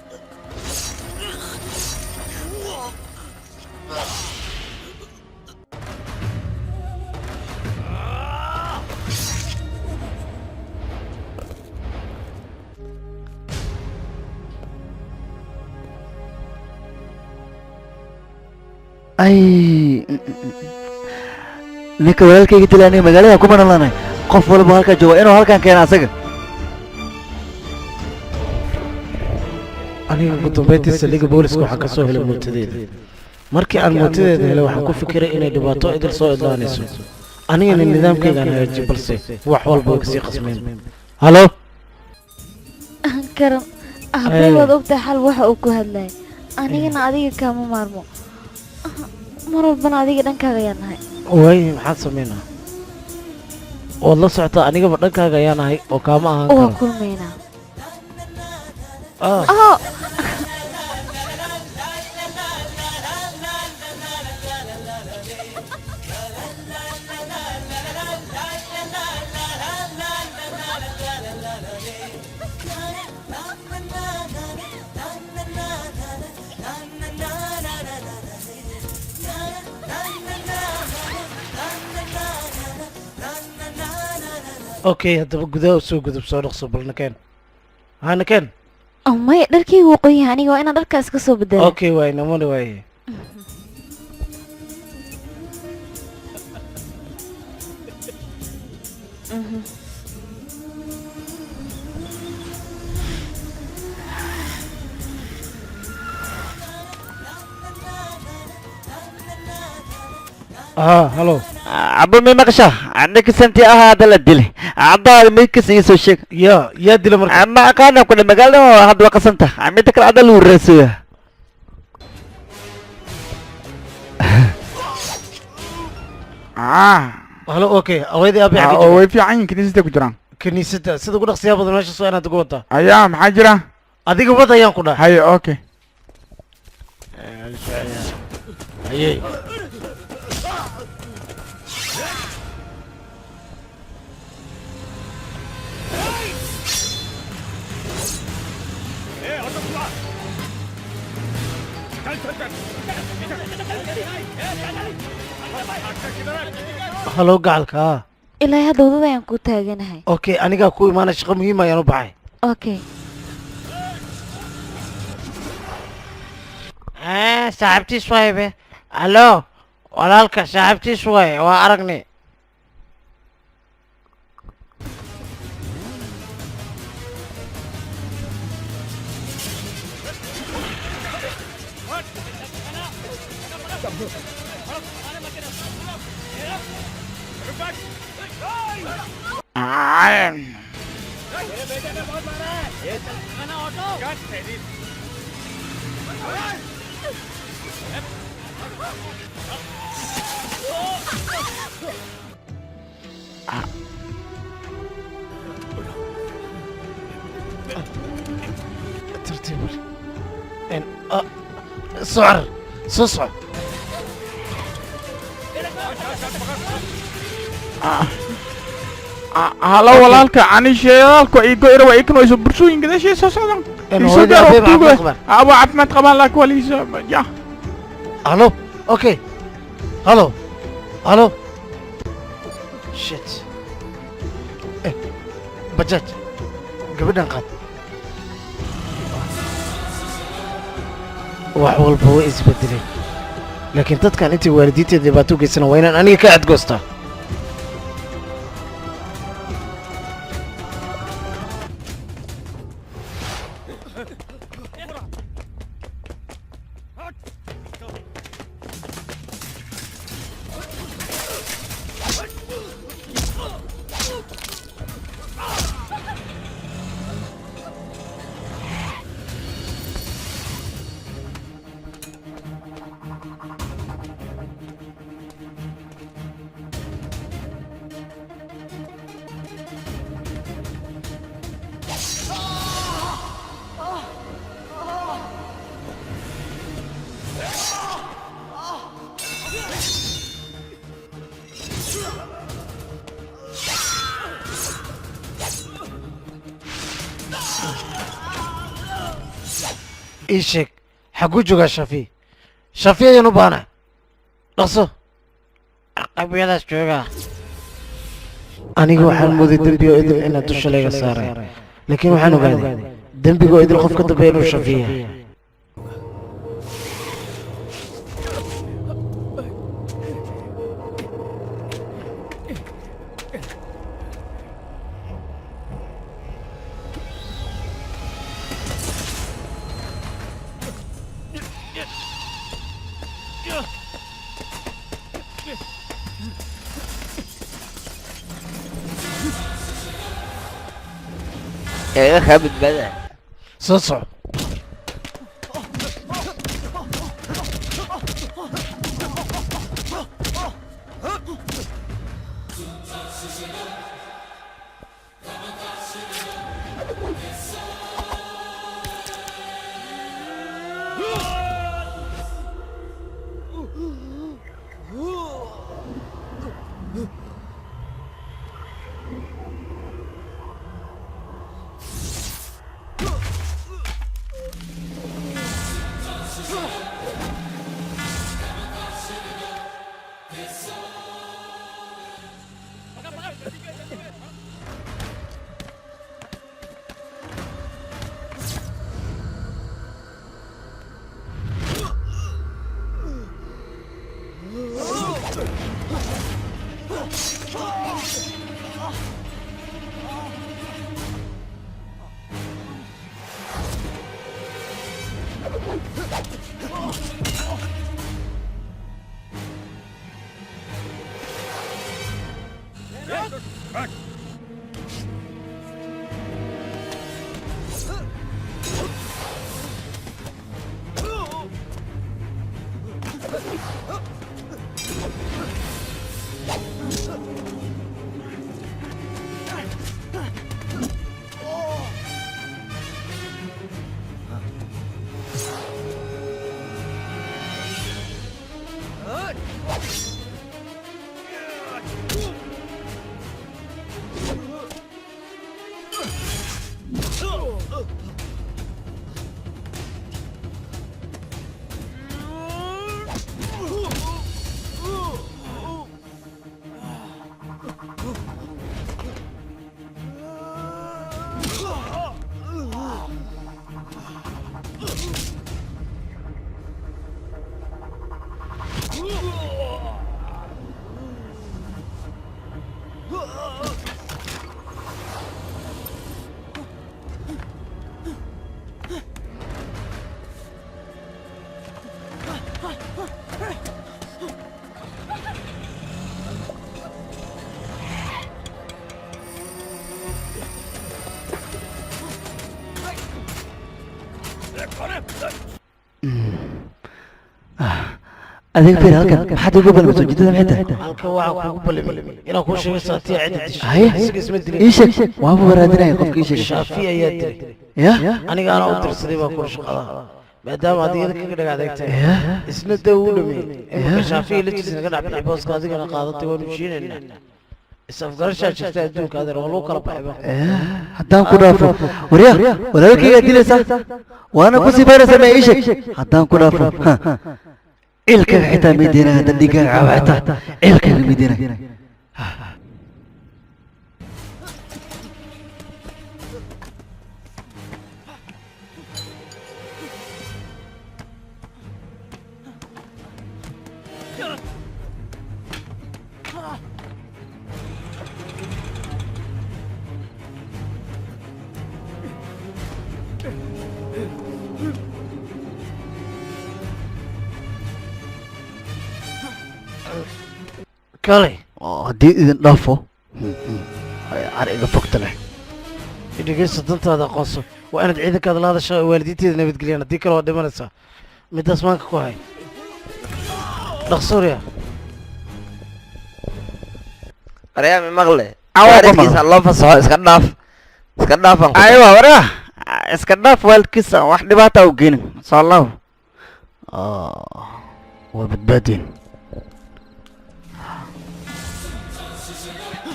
Ay, ninka walaalkayga dilay aniga magaalada kuma noolaanay. Qof walba halkaa jooga inuu halkan keeno asaga. Aniga ugu dambeyntii saldhigga booliska waxaan ka soo helay mootadeeda. Markii aan mootadeeda helay, waxaan ku fikiray inay dhibaato idil soo idlaanayso, anigana nidaamkaygaan hagaajiyo, balse wax walba way kasii qasmeen. Halo. Karan, aabay, waad ogtahay xal waxa uu ku hadlayay. Anigana adiga kaama maarmo, mar walbana adiga dhankaaga ayaan nahay. Waay, maxaad samaynaa? Waad la socotaa, anigaba dhankaaga ayaan ahay oo kaama ahaan waa karo. Kulmaynaa. Ah. Oh. Okay, haddaba gudaha u soo gudub, soo dhaqso. Bal nakeen, ha nakeen. Oh, maya, dharkaygu wuu qoyan yahay, aniga waa inaan dharkaas ka soo bedelo. Okay, waay namani waaye. Ah, halo. Cabo, may maqashaa? Ninka santi ahaa hadda la dilay. Caddaada midkiis ii soo sheeg. Yaa dila marka? Ma aqaana kuna magaalada hadda waa qasanta. Midda kale cadda lagu raasooya. Halo, okay, hooyadii aabe xagga oo jooga? Way fiican yihiin, kiniisadda ku jiraan. Kiniisadda sida ugu dhaqsiyaa badan meesha soo inaad ugu wadaa. Ayaa maxaa jira? Adiga wad ayaan ku dhahay. Haye, okay. Hayey. Halo, gacalka ah. Ilaa hadda wadada ayaan ku taaganahay. Okay, anigaa ku imaanay, shaqo muhiim ayaan u baxay. Okay. Saaxiibtiis waaye be. Hallo, walaalka saaxiibtiis waaye, waa aragnay. Tartiib wali. Ah, soo carar, soo soco. Halo walaalka, ani sheedaalku ay go'ira waa ikan wayso bursooyin gadaashiisa soo socdaan. En Iisoo hooyadii gaar aabbe waqtigu caafimaad qabaan? Ah, waa caafimaad qabaan, laakiin waa liisoo ya. Halo, okay, halo, halo, shit. Bajaaj. Gabadhan qaad. Wax walba way isbedeleen, laakiin dadkan intay waalidiinteeda dhibaato u geysana waa inaan aniga ka adgoostaa. Ii sheeg, xagguu joogaa Shafi? Shafi ayaan u baana, dhaqso. Qabyadaas joogaa. Aniga waxaan mooday dembi oo idil inaad dusha layga saaray, laakiin waxaan ogaaday dembiga oo idil qof ka dambeeya inuu Shafi yahay. Iga kaa badbaada. Soo soco. Adiga fiir, halkan maxaad ugu balmiso? Ujeedada maxay tahay? Halkan waxaa kugu balimay inaan kuu sheego Saatiya cidda dishay. Haye. Isaga isma dilin. Ii sheeg, waanba waraadinaya qofka ii sheegay. Shaafi ayaa dilay. Ya? Aniga anaa u dirsaday baa kula shaqada, maadaama adigana kaga dhaga adeegtay. Ya? Isna dee uu dhameeyey. Imika Ya? Shaafiya laftiisa naga dhex bixi booska, adigana qaadatay, waanu shiinaynaa. Is-afgarashaa jirta adduunka, adeer, waa lagu kala baxay baa. Haddaan ku dhaafo, warya, walaalkaygaa dilaysaa waana ku sifaynaysaa, ma ii sheeg? Haddaan ku dhaafo, ha, ciilkaaga xitaa may deynaya. Haddaan dhiiggaaga caawa xitaa ciilkaaga may deynaya. Kale Haddii idin dhaafo car iga fogta leh. Dhegeysta, dantaada aqoonso. Waa inaad ciidankaada la hadashaa oo waalidiinteeda nabadgeliyaan, haddii kale waa dhimanaysaa. Midaas maanka ku hay. Dhaqsuuriya. Aryaami maqle. Awa, Waalidkiisa loo fasaxo, iska dhaaf, iska dhaafan. Aywa, waraa iska dhaaf waalidkiisa, wax dhibaata u geenin soo law, waa badbaadeen.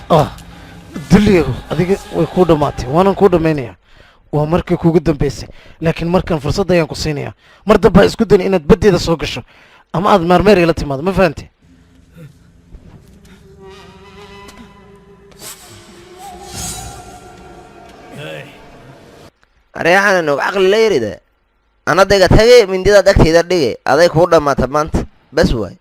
Ah, dulliyagu adiga way kuu dhammaatay, waanan kuu dhammaynayaa. Waa markii kuugu dambaysay, laakiin markan fursad ayaan ku siinayaa. Mar damba ha isku dayin inaad baddeeda soo gasho ama aad maarmeer ila timaado, ma fahante? Aryaxana nog caqli la yarida anadayga tage, mindidaad agtayda dhige, aday kuu dhammaata maanta, bas waay.